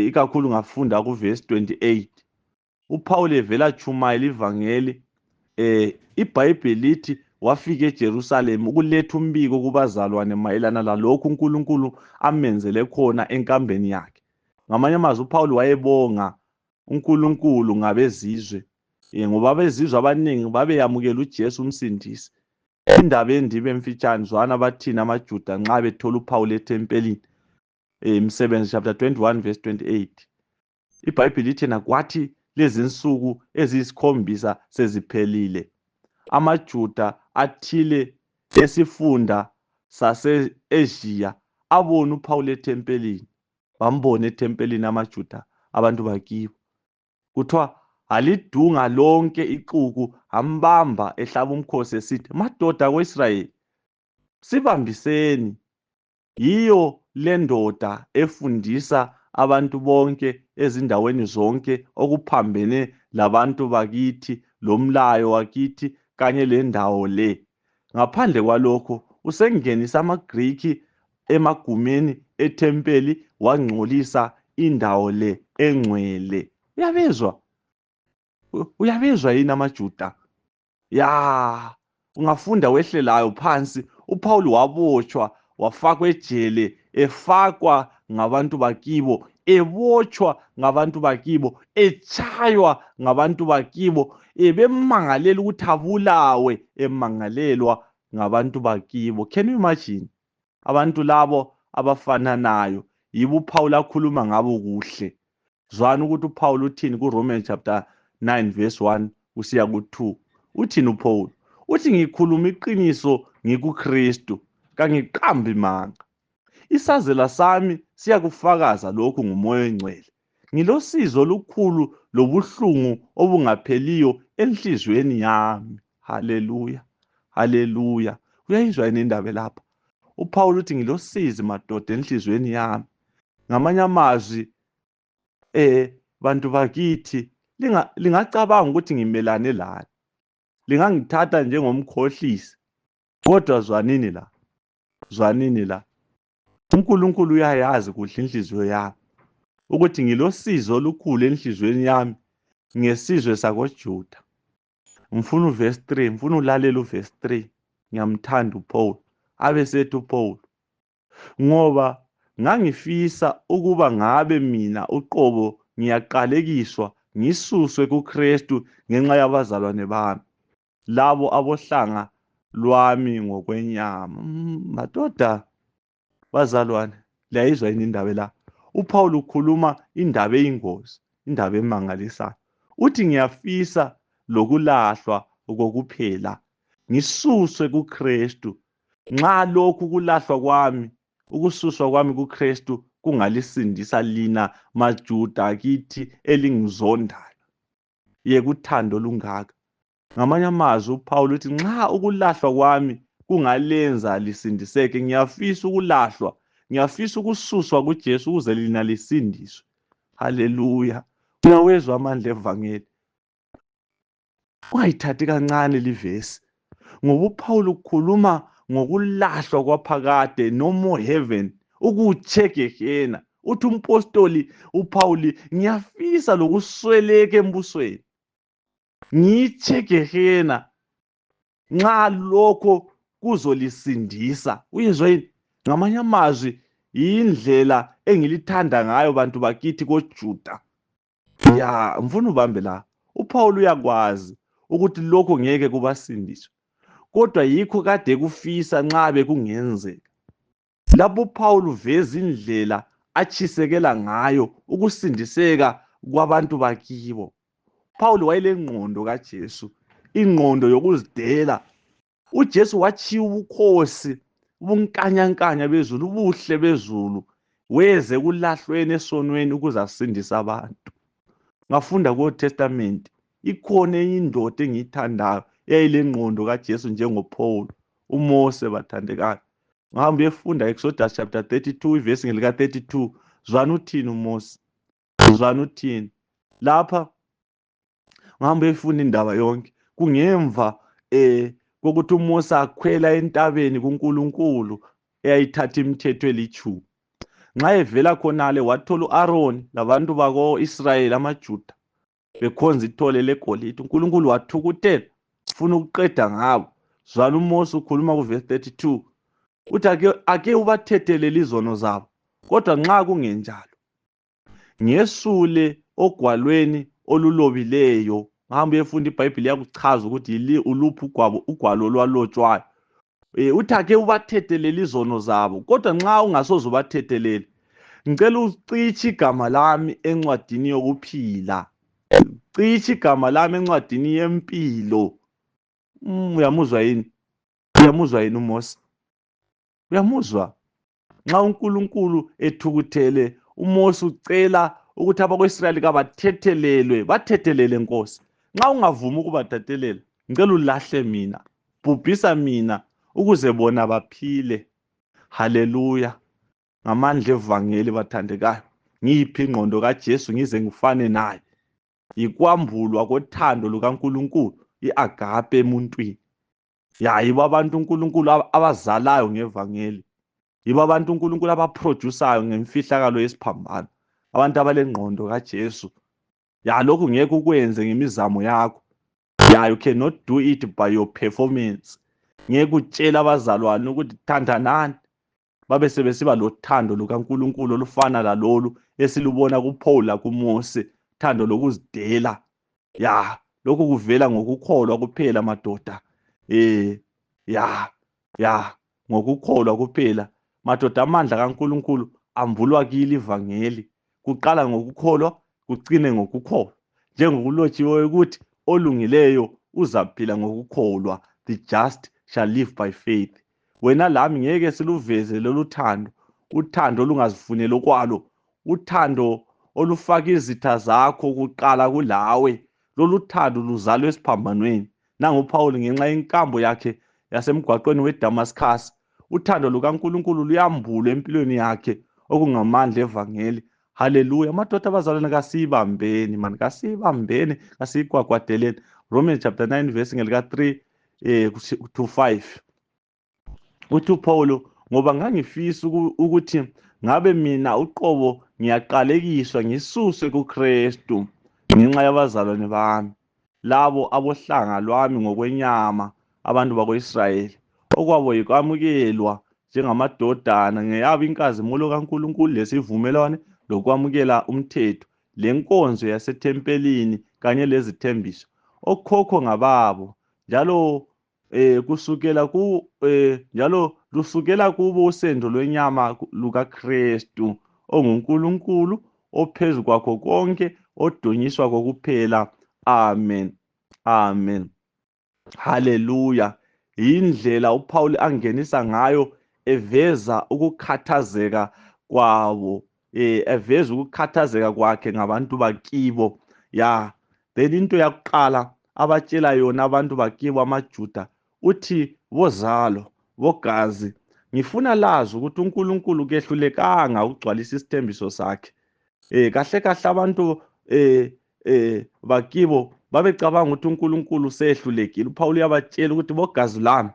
ikakhulu ungafunda kuverse 28, uPaul evela tshumayela ivangeli, iBhayibheli lithi wafika eJerusalem ukuletha umbiko kubazalwane mayelana lalokhu uNkulunkulu amenzele khona enkambeni yakhe. Ngamanye amazwi uPaul wayebonga uNkulunkulu ngabezizwe, ngoba abezizwe abaningi babeyamukela uJesu umsindisi. Indaba endibe emfitshane, zwana bathini amaJuda nxa bethola uPaul ethempelini. Imisebenzi chapter 21 verse 28, iBhayibheli lithi yena kwathi lezi nsuku eziyisikhombisa seziphelile, amaJuda athile esifunda sase-Asia abona uPaul ethempelini. Bambona ethempelini amaJuda, abantu bakibo. Kuthiwa alidunga lonke ixuku, ambamba ehlaba umkhosi esithi, madoda ko-Israyeli, sibambiseni, yiyo le ndoda efundisa abantu bonke ezindaweni zonke okuphambene labantu bakithi lomlayo wakithi kanye lendawo le. Ngaphandle kwalokho usengenisa amaGriki emagumeni ethempeli, wangcolisa indawo le engcwele. Uyabezwa? Uyabezwa yini amaJuda? Ya, ungafunda wehle layo phansi, uPaul wabotshwa wafakwa ejele, efakwa ngabantu bakibo, ebotshwa ngabantu bakibo, etshaywa ngabantu bakibo, bemmangalela ukuthi abulawe, emangalelwa ngabantu bakibo. Can you imagine? Abantu labo abafananayo yibo uPaul akhuluma ngabo kuhle. Zwana ukuthi uPaul uthini kuRomans chapter 9 verse 1 kusiya ku-2. Uthini uPaul? Uthi ngikhuluma iqiniso ngikuKristu, kangiqambi manga. Isazela sami siyakufakaza lokhu nguMoya oNgcwele. Ngilosizi olukhulu lobuhlungu obungapheliyo enhliziyweni yami. Haleluya, haleluya. Uyayizwa yini indaba lapha? UPaul uthi ngilosizi madoda enhliziyweni yami. Ngamanye amazwi bantu bakithi lingacabanga ukuthi ngimelane lani, lingangithatha njengomkhohlisi, kodwa zwanini la, zwanini la. uNkulunkulu uyayazi kuhle inhliziyo yami ukuthi ngilosizi olukhulu enhliziyweni yami ngesizwe sakoJuda. Ngifuna uverse 3, ngifuna ulalela uverse 3. Ngiyamthanda uPaul. Abe sethi uPaul, ngoba ngangifisa ukuba ngabe mina uqobo ngiyaqalekiswa ngisuswe kuKristu ngenxa yabazalwane bami, labo abohlanga lwami ngokwenyama. Madoda, bazalwane, liyayizwa yini indaba la? uPaul ukhuluma indaba eyingozi, indaba emangalisayo. Uthi ngiyafisa lokulahlwa kokuphela, ngisuswe kuKristu. Nxa lokhu kulahlwa kwami, ukususwa kwami kuKristu kungalisindisa lina maJuda kithi elingizondayo. Yekuthando olungaka. Ngamanye amazwi uPaul uthi nxa ukulahlwa kwami kungalenza lisindiseke, ngiyafisa ukulahlwa, ngiyafisa ukususwa kuJesu ukuze lina lisindiswe. Haleluya. Uyawezwa amandla evangeli. Ungayithathi kancane livesi, ngoba uPaul ukhuluma ngokulahlwa kwaphakade, no more heaven, ukuchegehena. Uthi umpostoli uPaul, ngiyafisa lokusweleka embusweni, ngichegehena nxa lokho kuzolisindisa. Uyezwa yini? Ngamanye amazwi indlela engilithanda ngayo bantu bakithi koJuda. Ya, ngifuna ubambe la. uPaul uyakwazi ukuthi lokho ngeke kubasindiswe, kodwa yikho kade kufisa nxa bekungenzeka. Lapho uPaul uveza indlela atshisekela ngayo ukusindiseka kwabantu bakibo. Paul wayelengqondo kaJesu, ingqondo yokuzidela. uJesu watshiya ubukhosi, ubunkanyankanya bezulu, ubuhle bezulu, weze kulahlweni esonweni ukuze asindise abantu. Ngafunda ku Testament, ikhona enye indoda engiyithandayo eyayilengqondo kaJesu njengoPaul, uMose bathandekayo. Ngihamba uyefunda Exodus chapter 32 ivesi ngelika 32. Zwana uthini uMose, zwana uthini lapha. Ngihamba uyefunda indaba yonke kungemva kokuthi uMose akhwela entabeni kuNkulunkulu eyayithatha imithetho elitshumi. Nxa evela khonale wathola uAron labantu bako-Israyeli, amaJuda, bekhonza ithole legolide. uNkulunkulu wathukuthela, ufuna ukuqeda ngabo. Zwana uMose ukhuluma kuverse 32, uthi ake ubathethelele izono zabo, kodwa nxa kungenjalo ngesule ogwalweni olulobileyo. Ngihamba uyefunda iBhayibhili yakuchaza ukuthi uluphi ugwalo olwalotshwayo. Uthi ake ubathethelele izono zabo, kodwa nxa ungasoze ubathethelele, ngicela ucitshe igama lami encwadini yokuphila, citshe igama lami encwadini yempilo. Uyamuzwa yini? Uyamuzwa yini uMose? Uyamuzwa? Nxa uNkulunkulu ethukuthele, uMose ucela ukuthi abako-Israyeli kabathethelelwe, bathethelele Nkosi. Nxa ungavumi ukubathethelela, ngicela ulahle mina, bhubhisa mina ukuze bona baphile. Haleluya. Ngamandla evangeli bathandekayo, ngiyiphi ingqondo kaJesu ngize ngifane naye. Yikwambulwa kothando lukaNkulunkulu, iagape emuntwini. Ya, yibo abantu uNkulunkulu abazalayo ngevangeli, yibo abantu uNkulunkulu abaproducayo ngemfihlakalo yesiphambano, abantu abalengqondo kaJesu. Ya, lokhu ngeke ukwenze ngemizamo yakho. Ya, you cannot do it by your performance. Ngeke utshele abazalwane ukuthi thandanani, babe sebesiba lothando lukaNkulunkulu olufana lalolu esilubona kuPaul lakuMose, thando lokuzidela. Ya, lokhu kuvela ngokukholwa kuphela madoda. Ya, ya, ngokukholwa kuphela madoda. Amandla kaNkulunkulu ambulwa kili ivangeli, kuqala ngokukholwa, kucine ngokukholwa. Njengokulotshiweyo ukuthi olungileyo uzaphila ngokukholwa, the just shall live by faith. Wena lami ngeke siluveze lolu thando, uthando olungazifuneli okwalo, uthando olufaka izitha zakho kuqala kulawe. Lolu thando luzalwe esiphambanweni. Nangu uPaul ngenxa yenkambo yakhe yasemgwaqweni weDamascus, uthando lukaNkulunkulu luyambulwa empilweni yakhe okungamandla evangeli. Haleluya madoda abazalwane, kasiyibambeni mani, kasiyibambeni, kasiyikwakwadeleni. Romans chapter 9 verse ngelika 3 to 5. Uthi uPaul, ngoba ngangifisa ukuthi ngabe mina uqobo ngiyaqalekiswa ngisuswe kuKristu ngenxa yabazalwane bami, labo abohlanga lwami ngokwenyama, abantu bakoIsrayeli, okwabo yikwamukelwa njengamadodana ngeyabo inkazimulo kaNkulunkulu lesivumelwano lokwamukela umthetho lenkonzo yasethempelini kanye lezithembiso. Okhokho ngababo, njalo kusukela ku njalo lusukela kubo usendo lwenyama lukaKristu onguNkulunkulu ophezu kwakho konke, odunyiswa kokuphela. Amen, amen, haleluya. Indlela uPaul angenisa ngayo eveza ukukhathazeka kwabo, eveza ukukhathazeka kwakhe ngabantu bakibo. Ya, then into yakuqala abatshela yona abantu bakibo amaJuda, uthi bozalo bogazi, ngifuna lazi ukuthi uNkulunkulu kehlulekanga ukugcwalisa isithembiso sakhe. Kahle kahle abantu bakibo babecabanga ukuthi uNkulunkulu usehlulekile. uPaul uyabatshela ukuthi bogazi lami,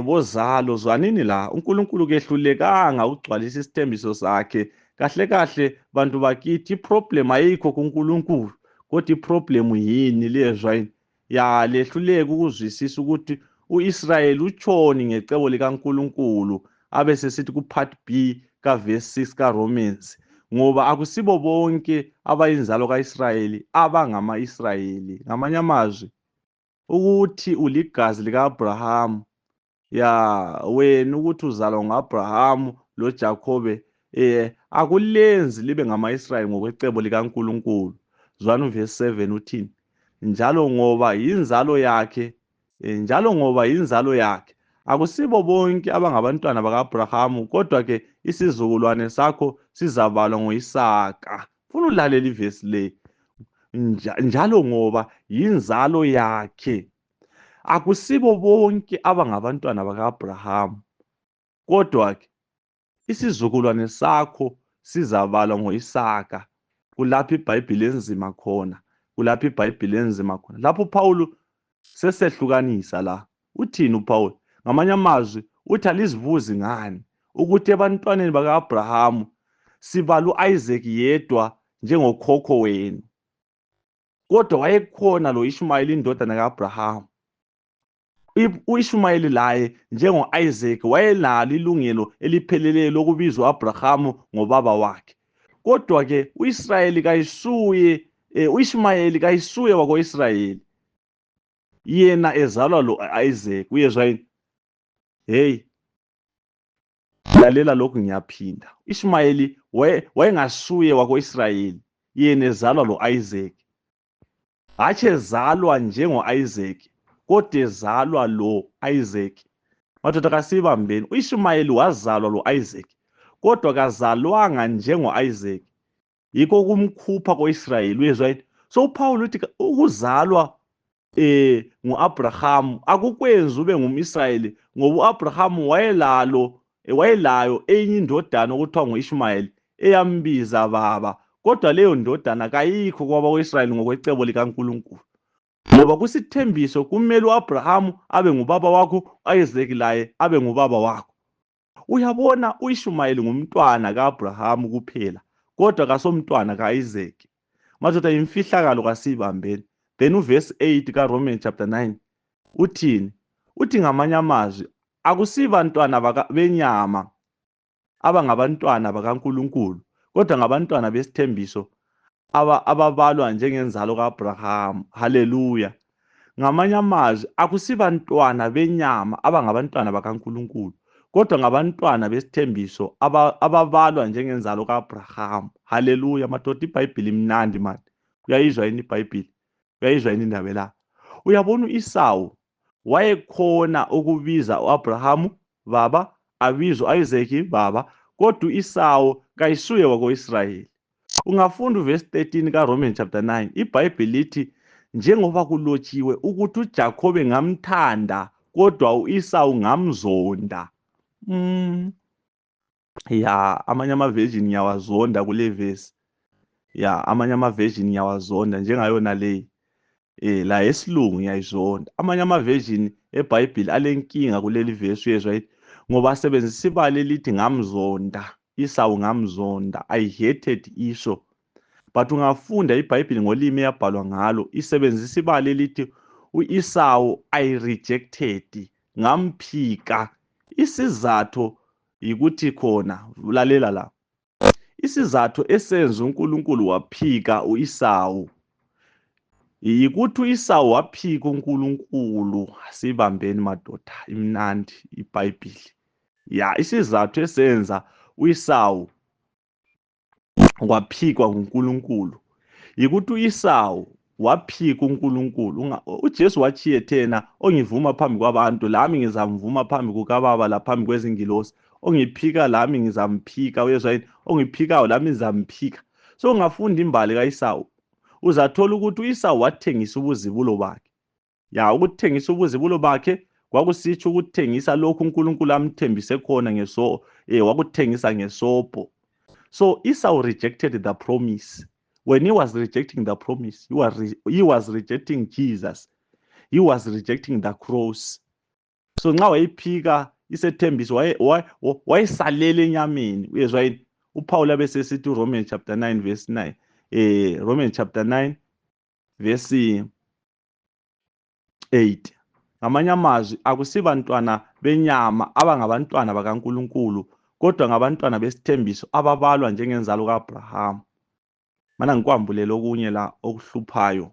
bozalo, zwanini la, uNkulunkulu kehlulekanga ukugcwalisa isithembiso sakhe. Kahle kahle bantu bakithi, iproblem ayikho kuNkulunkulu, kodwa iproblem yini lezwa yini? Ya, lehluleka ukuzwisisa ukuthi uIsrayeli utshoni ngecebo likaNkulunkulu. Abe sesithi ku part B ka verse 6 ka Romans, ngoba akusibo bonke abayinzalo kaIsrayeli abangamaIsrayeli. Ngamanye amazwi, ukuthi uligazi likaAbraham, ya wena ukuthi uzalwa nguAbraham loJakobe, akulenzi libe ngamaIsrayeli ngokwecebo likaNkulunkulu. Zwana uverse 7 uthini? Njalo ngoba yinzalo yakhe, njalo ngoba yinzalo yakhe, akusibo bonke abangabantwana bakaAbraham, kodwa ke isizukulwane sakho sizabalwa ngoIsaka. Funa ulalela ivesi le. Njalo ngoba yinzalo yakhe, akusibo bonke abangabantwana bakaAbraham, kodwa ke isizukulwane sakho sizabalwa ngoIsaka. Kulapho iBhayibheli enzima khona, kulapho iBhayibheli enzima khona. Lapho uPaul sesehlukanisa la. Uthini uPaul? Ngamanye amazwi uthi alizibuzi ngani ukuthi ebantwaneni bakaAbraham sibala uIsaac yedwa njengokhokho wenu, kodwa wayekhona lo Ishmael indodana kaAbraham. uIshmayeli laye njengoIsaac wayenalo ilungelo elipheleleyo lokubizwa uAbraham ngobaba wakhe. Kodwa ke uIsrayeli kayisuye, uIshmayeli kayisuye wakoIsrayeli, yena ezalwa lo Isaac. Uyezwa yini? Hey, lalela lokhu, ngiyaphinda. Ishmayeli wayengasuye wakoIsrayeli, yena ezalwa lo Isaac. Hatshi ezalwa njengo Isaac, kodwa ezalwa lo Isaac. Madoda, kasibambeni. uIshmayeli wazalwa lo Isaac, kodwa kazalwanga njengo Isaac. Yikho kumkhupha koIsrayeli. Uyezwa yini? So uPaul uthi ukuzalwa nguAbraham akukwenzi ube ngumIsrayeli, ngoba uAbraham wayelayo enye indodana okuthiwa nguIshmayeli eyambiza baba, kodwa leyo ndodana kayikho kwabakwa-Israyeli ngokwecebo likaNkulunkulu. Ngoba kusithembiso kumele uAbraham abe ngubaba wakho, uIsaac laye abe ngubaba wakho. Uyabona, uIshmayeli ngumntwana kaAbraham kuphela, kodwa kasomntwana kaIsaac. Madoda, imfihlakalo kasiyibambeni. Then uverse 8 kaRomans chapter 9 uthini? Uthi ngamanye amazwi akusibantwana benyama abangabantwana bakaNkulunkulu, kodwa ngabantwana besithembiso ababalwa njengenzalo kaAbraham. Haleluya. Ngamanye amazwi akusibantwana benyama abangabantwana bakaNkulunkulu, kodwa ngabantwana besithembiso ababalwa njengenzalo kaAbraham. Haleluya. Madoda, iBhayibheli imnandi mani. Uyayizwa yini iBhayibhili? Uyayizwa yini indaba la? Uyabona, u-Isawu wayekhona ukubiza u-Abrahamu baba, abize u-Isaac baba, kodwa u-Isawu kayisuye wako-Israyeli. Ungafunda uvesi 13 kaRomans chapter 9, iBhayibheli lithi njengoba kulotshiwe ukuthi uJakhobe ngamthanda kodwa u-Isawu ngamzonda. Ya, amanye ama-version ngiyawazonda kule verse. Ya, amanye ama-version ngiyawazonda njengayona leyi. La esilungu ngiyayizonda. Amanye ama-version eBhayibheli alenkinga kuleli verse, uyezwa yini? Ngoba asebenzisa ibala elithi ngamzonda. Isawu ngamzonda. I hated Esau. But ungafunda iBhayibheli ngolimi eyabhalwa ngalo, isebenzisa ibala elithi u-Isawu I rejected, ngamphika. Isizatho yikuthi khona, lalela la. Isizatho esenza uNkulunkulu waphika u-Isawu yikuthi u-Isawu waphika uNkulunkulu. Asibambeni madoda, imnandi iBhayibhili. Ya, isizathu esenza u-Isawu waphikwa nguNkulunkulu yikuthi u-Isawu waphika uNkulunkulu. UJesu watshiye thena ongivuma phambi kwabantu, lami ngizamvuma phambi kukaBaba laphambi kwezingilosi. Ongiphika lami ngizamphika, uyezwa yini? Ongiphikayo lami ngizamphika. So ungafunda imbali kaIsawu, uzathola ukuthi uIsawu wathengisa ubuzibulo bakhe. Ya, ukuthengisa ubuzibulo bakhe kwakusitsho ukuthengisa lokhu uNkulunkulu amthembise khona ngeso, wakuthengisa ngesobho. So Esau rejected the promise. When he was rejecting the promise, he was rejecting Jesus. He was rejecting the cross. So nxa wayephika isethembiso, wayesalela enyameni, uyezwa yini? UPaul abesesithi uRomans chapter 9 verse 9, Romans chapter 9 verse 8. Ngamanye amazwi, akusibantwana benyama abangabantwana bakaNkulunkulu, kodwa ngabantwana besithembiso ababalwa njengenzalo kaAbraham. Mana ngikwambulele okunye la okuhluphayo.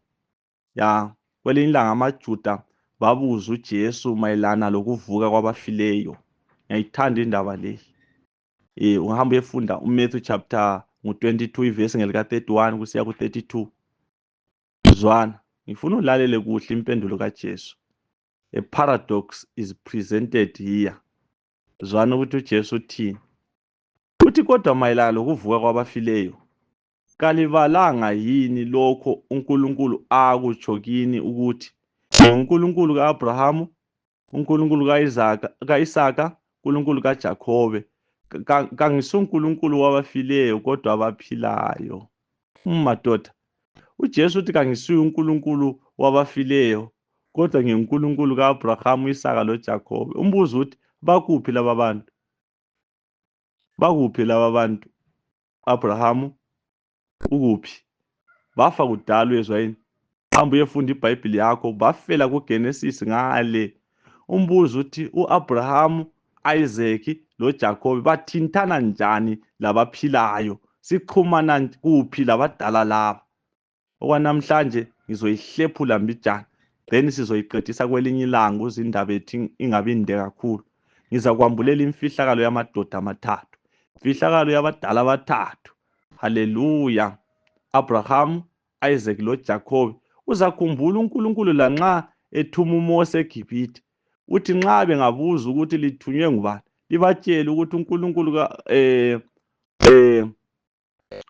Ya, kwelinye ilanga amaJuda babuza uJesu mayelana lokuvuka kwabafileyo. Ngiyayithanda indaba le. Ungahamba uyefunda uMatthew chapter ngu-22, ivesi ngelika 31 kusiya ku-32. Zwana, ngifuna ulalele kuhle impendulo kaJesu. A paradox is presented here. Zwana ukuthi uJesu uthini. Uthi, kodwa mayelana lokuvuka kwabafileyo, kalibalanga yini lokho uNkulunkulu akutsho kini ukuthi nguNkulunkulu kaAbrahamu, uNkulunkulu kaIsaka, kaIsaka, uNkulunkulu kaJakhobe? KangisuNkulunkulu wabafileyo kodwa abaphilayo. Madoda, uJesu uthi kangisuye uNkulunkulu wabafileyo kodwa nginguNkulunkulu kaAbrahamu, Isaka loJakhobe. Umbuzo uthi, bakuphi laba bantu? Bakuphi laba bantu? Abrahamu ukuphi? Bafa kudala, uyezwa yini? Hamba uyefunda iBhayibhili yakho, bafela kuGenesis ngale. Umbuzo uthi, uAbrahamu, Isaac loJakobe bathintana njani labaphilayo? Sixhumana kuphi labadala laba? Okwanamhlanje ngizoyihlephula mbijana, then sizoyiqedisa kwelinye ilanga ukuze indaba yethu ingabi inde kakhulu. Ngizakwambulela imfihlakalo yamadoda amathathu, imfihlakalo yabadala abathathu. Haleluya! Abraham, Isaac loJakobe. Uzakhumbula uNkulunkulu lanxa ethuma uMose eGibhithe, uthi nxa bengabuza ukuthi lithunywe ngubani, libatshele ukuthi uNkulunkulu ka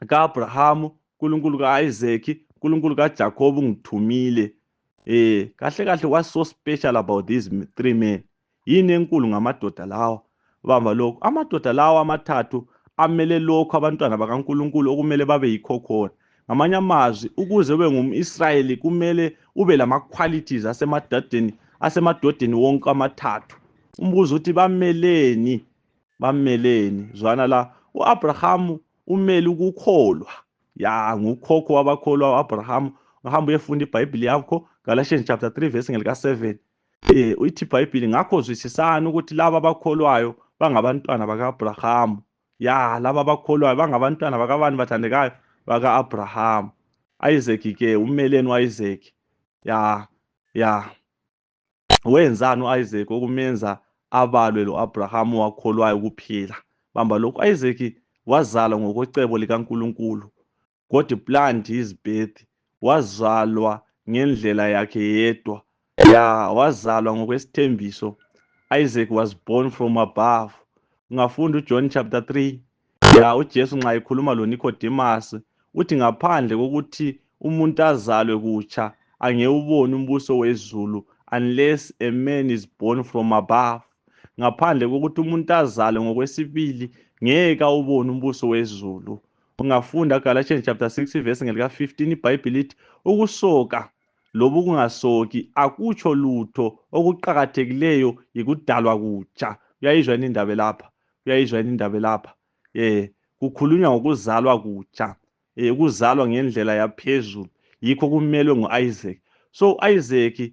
kaAbraham, uNkulunkulu kaIsaac, uNkulunkulu kaJakobe ungithumile. Kahle kahle, what's so special about these three men? Yini enkulu ngamadoda lawa? Bamba lokhu, amadoda lawa amathathu amele lokhu abantwana bakaNkulunkulu okumele babe yikho khona. Ngamanye amazwi, ukuze ube ngumIsrayeli kumele ube lama-qualities asemadodeni wonke amathathu. Umbuzo uthi, bameleni? Bameleni? Zwana la, uAbrahamu umele ukukholwa. Ya, ngukhokho wabakholwa uAbrahamu. Uhamba uyefunda iBhayibhili yakho, Galatians chapter 3 verse ngelika 7. Ithi iBhayibhili, ngakho zwisisani ukuthi laba abakholwayo bangabantwana bakaAbrahamu. Ya, laba abakholwayo bangabantwana bakabani, bathandekayo? Baka-Abrahamu. Isaac ke umeleni uIsaac? Ya, wenzani uIsaac okumenza abalwe lo-Abrahamu wakholwayo kuphila? Bamba lokhu, Isaac wazalwa ngokwecebo likaNkulunkulu. God planned his birth. Wazalwa ngendlela yakhe yedwa. Ya, wazalwa ngokwesithembiso. Isaac was born from above. Ungafunda uJohn chapter 3. Ya, uJesu nxa ekhuluma loNicodemus uthi ngaphandle kokuthi umuntu azalwe kutsha angewuboni umbuso wezulu, unless a man is born from above. Ngaphandle kokuthi umuntu azalwe ngokwesibili ngeke awubone umbuso wezulu. Ungafunda Galatians chapter 6 verse ngelika 15, iBhayibheli lithi ukusoka loba ukungasoki akutsho lutho, okuqakathekileyo yikudalwa kutsha. Uyayizwa yini indaba lapha? Uyayizwa yini indaba lapha? Kukhulunywa ngokuzalwa kutsha, ukuzalwa ngendlela yaphezulu, yikho kumelwe nguIsaac. So Isaac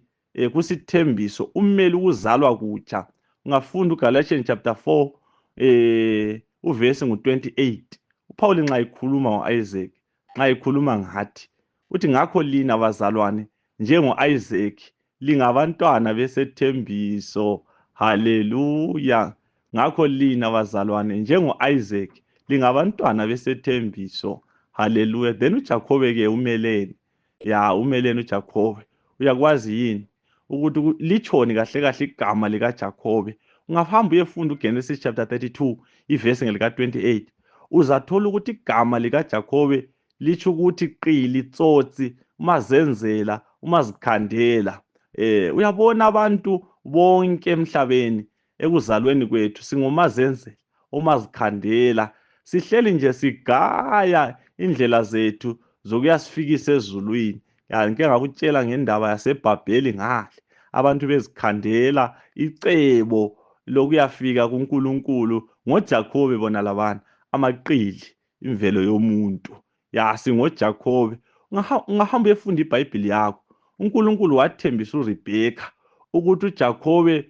kusithembiso umele ukuzalwa kutsha. Ungafunda uGalatians chapter 4 uvesi ngu-28, uPaul nxa ekhuluma ngo-Isaac, nxa ekhuluma ngathi, uthi ngakho lina bazalwane njengo-Isaac lingabantwana besethembiso. Haleluya. Ngakho lina bazalwane njengo-Isaac lingabantwana besethembiso. Haleluya. Then uJakhobe ke umeleni? Ya, umeleni uJakhobe? Uyakwazi yini ukuthi litshoni kahle kahle igama likaJakhobe? Ungahamba uyefunda uGenesis chapter 32 ivesi ngelika 28, uzathola ukuthi igama likaJakhobe litsho ukuthi qili, tsotsi, umazenzela, umazikhandela. Uyabona abantu bonke emhlabeni ekuzalweni kwethu singomazenzela, omazikhandela, sihleli nje sigaya indlela zethu zokuyasifikisa ezulwini. Ya, ngike ngakutshela ngendaba yaseBhabheli ngale, abantu bezikhandela icebo lokuyafika kuNkulunkulu ngoJakhobe, bona labana amaqili, imvelo yomuntu. Ya, singoJakhobe. Ungahamba uyefunda iBhayibhili yakho, uNkulunkulu wathembisa uRebheka ukuthi uJakhobe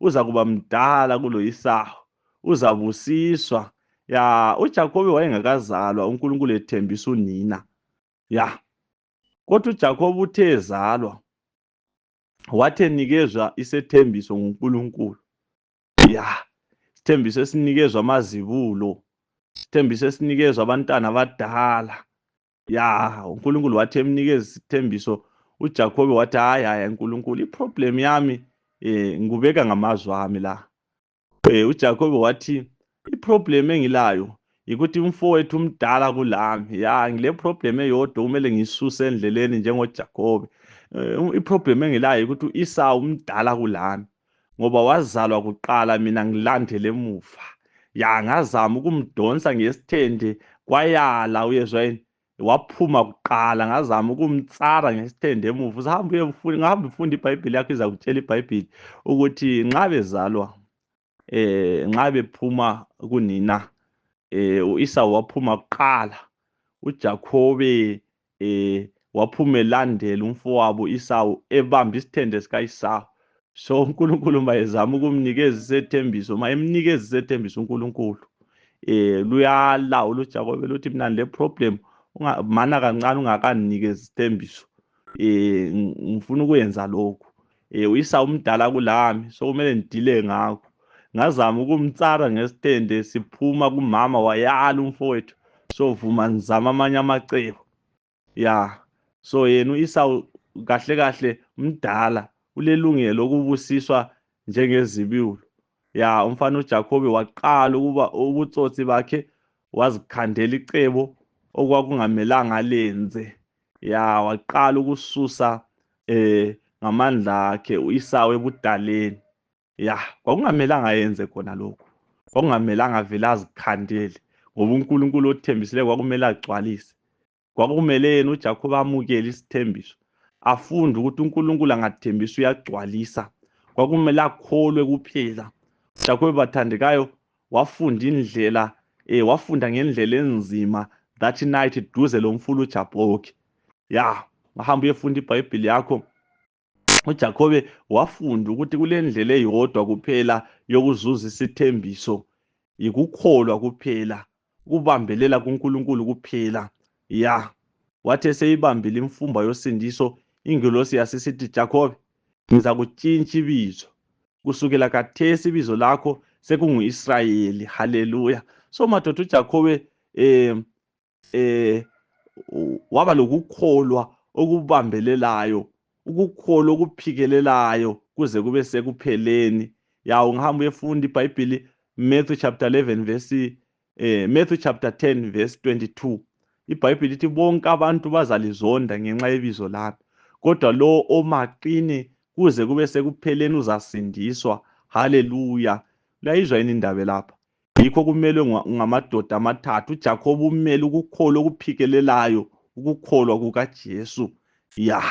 uzakuba mdala kulo-Isawu, uzabusiswa. Ya, uJakhobe wayengakazalwa uNkulunkulu ethembisa unina. Ya, kodwa uJakhobe uthe ezalwa wathi enikezwa isethembiso nguNkulunkulu. Ya, isithembiso esinikezwa amazibulo, isithembiso esinikezwa abantwana abadala. Ya, uNkulunkulu wathi emnikeza isithembiso uJakhobe wathi hayi hayi uNkulunkulu, iproblem yami ngikubeka ngamazwi ami la. UJakhobe wathi iproblem engilayo yikuthi umfowethu umdala kulami. Ya, ngile problem eyodwa kumele ngisuse endleleni njengoJakhobe. Iproblem engilayo yikuthi uEsau umdala kulami ngoba wazalwa kuqala, mina ngilandele emuva. Ya, ngazama ukumdonsa ngesithende kwayala, uyezwa yini? Waphuma kuqala, ngazama ukumtsara ngesithende emuva. Usahamba uyefunda, ngahamba ufunda iBhayibheli yakho, izakutshela iBhayibheli ukuthi nxa bezalwa nxa bephuma kunina uEsau waphuma kuqala, uJakhobe waphuma elandela umfowabo uEsau ebamba isithende sikaEsau. So uNkulunkulu mayezama ukumnikeza isethembiso, mayemnikeza isethembiso uNkulunkulu luyalawula uJakhobe luthi mina le problem mana kancane ungakanginikeza isithembiso, ngifuna ukwenza lokhu. UEsau umdala kulami, so kumele ngidile ngakho. Ngazama ukumtsara ngesithende siphuma kumama, wayala umfowethu, so vuma ngizama amanye amacebo. Ya, so yena uEsau kahle kahle umdala, ulelungelo lokubusiswa njengezibulo. Ya, umfana uJakhobe waqala ukuba ubutsotsi bakhe, wazikhandela icebo okwakungamelanga alenze. Ya, waqala ukususa ngamandla akhe uEsau ebudaleni. Ya, kwakungamelanga ayenze khona lokho, kwakungamelanga avele azikhandele, ngoba uNkulunkulu othembisile kwakumele agcwalise. Kwakumele yena uJakhobe amukele isithembiso, afunde ukuthi uNkulunkulu angathembisa uyagcwalisa. Kwakumele akholwe kuphela. uJakhobe bathandekayo wafunda indlela, wafunda ngendlela enzima that night duze lomfula uJabhoki. Ya, ngahamba uyefunda iBhayibheli yakho. uJakhobe wafunda ukuthi kulendlela eyodwa kuphela yokuzuza isithembiso, yikukholwa kuphela, ukubambelela kuNkulunkulu kuphela. Ya, wathi eseyibambile imfumba yosindiso, ingilosi yasisithi, Jakhobe, ngizakutshintsha ibizo, kusukela khathesi ibizo lakho sekungu-Israyeli. Haleluya. So madoda, uJakhobe Waba lokukholwa okubambelelayo, ukukholwa okuphikelelayo kuze kube sekupheleni. Ya, ungahamba uyefunda iBhayibhili, Matthew chapter 11 verse Matthew chapter 10 verse 22. IBhayibhili lithi bonke abantu bazalizonda ngenxa yebizo lami, kodwa lo omaqine kuze kube sekupheleni uzasindiswa. Haleluya! Uyayizwa yini indaba lapha? Yikho kumelwe ngamadoda amathathu. UJakobe umele ukukholwa okuphikelelayo, ukukholwa kukaJesu. Ya,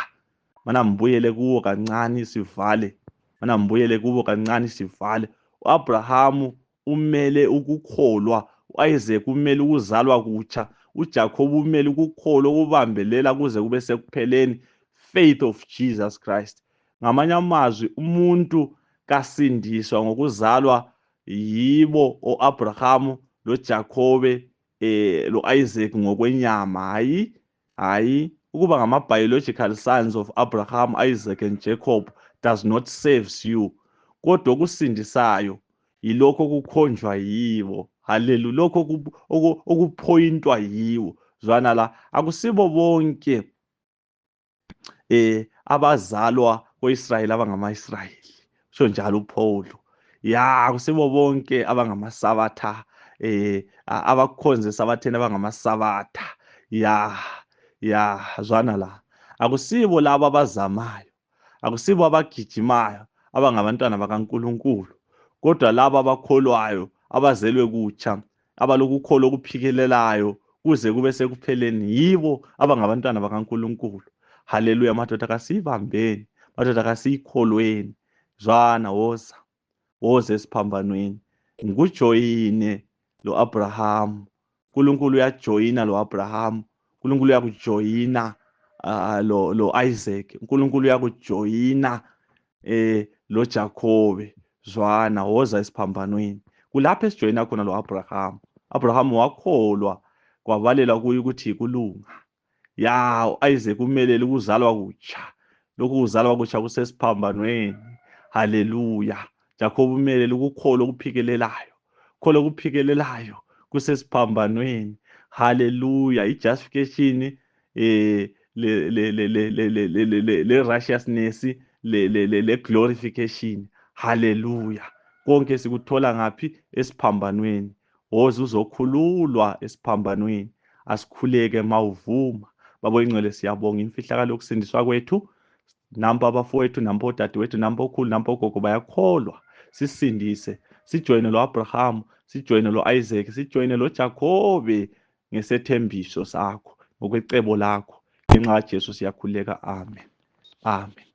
mana mbuyele kuwo kancane sivale, mana mbuyele kuwo kancane sivale. U-Abrahamu umele ukukholwa, u-Isaac umele ukuzalwa kutsha, uJakobe umele ukukholwa okubambelela kuze kube sekupheleni, faith of Jesus Christ. Ngamanye amazwi, umuntu kasindiswa ngokuzalwa yibo o-Abrahamu loJakobe lo-Isaac ngokwenyama. Hayi, hayi, ukuba ngama-biological sons of Abraham, Isaac and Jacob does not save you, kodwa okusindisayo yilokho okukhonjwa yibo. Haleluya! Lokho okuphoyintwa yiwo. Zwana la, akusibo bonke abazalwa koIsrayeli abangamaIsrayeli, kusho njalo uPaul. Ya, akusibo bonke abangamasabatha, abakhonze esabatheni abangamasabatha. Ya, ya, zwana la, akusibo labo abazamayo, akusibo abagijimayo abangabantwana bakaNkulunkulu, kodwa labo abakholwayo, abazelwe kutsha, abalokukholwa okuphikelelayo kuze kube sekupheleni, yibo abangabantwana bakaNkulunkulu. Haleluya! Madoda, kasiyibambeni, madoda, kasiyikholweni. Zwana, woza, woza esiphambanweni, ngikujoyine lo-Abrahamu. uNkulunkulu uyajoyina lo-Abrahamu, uNkulunkulu uyakujoyina lo Isaac, uNkulunkulu uyakujoyina lo Jakobe. Zwana, woza esiphambanweni, kulapho esijoyina khona lo Abraham. Abraham wakholwa, kwabalelwa kuye ukuthi yikulunga. Ya, u-Isaac umelele ukuzalwa kutsha, lokhu kuzalwa kutsha kusesiphambanweni. Haleluya! Jakobe umelele ukukholwa okuphikelelayo, kholwa okuphikelelayo kusesiphambanweni. Haleluya! I-justification le le le le le le le le le righteousness, le le le le glorification. Haleluya! Konke sikuthola ngaphi? Esiphambanweni. Woza uzokhululwa esiphambanweni. Asikhuleke mawuvuma. Baba oyingcwele, siyabonga imfihlakalo yokusindiswa kwethu. Nampa abafowethu, nampa odadewethu, nampa okhulu, nampa ogogo bayakholwa. Sisindise, sijoyine lo-Abraham, sijoyine lo-Isaac, sijoyine lo-Jakobe ngesethembiso sakho, ngokwecebo lakho. Ngenxa kaJesu siyakhuleka, amen, amen.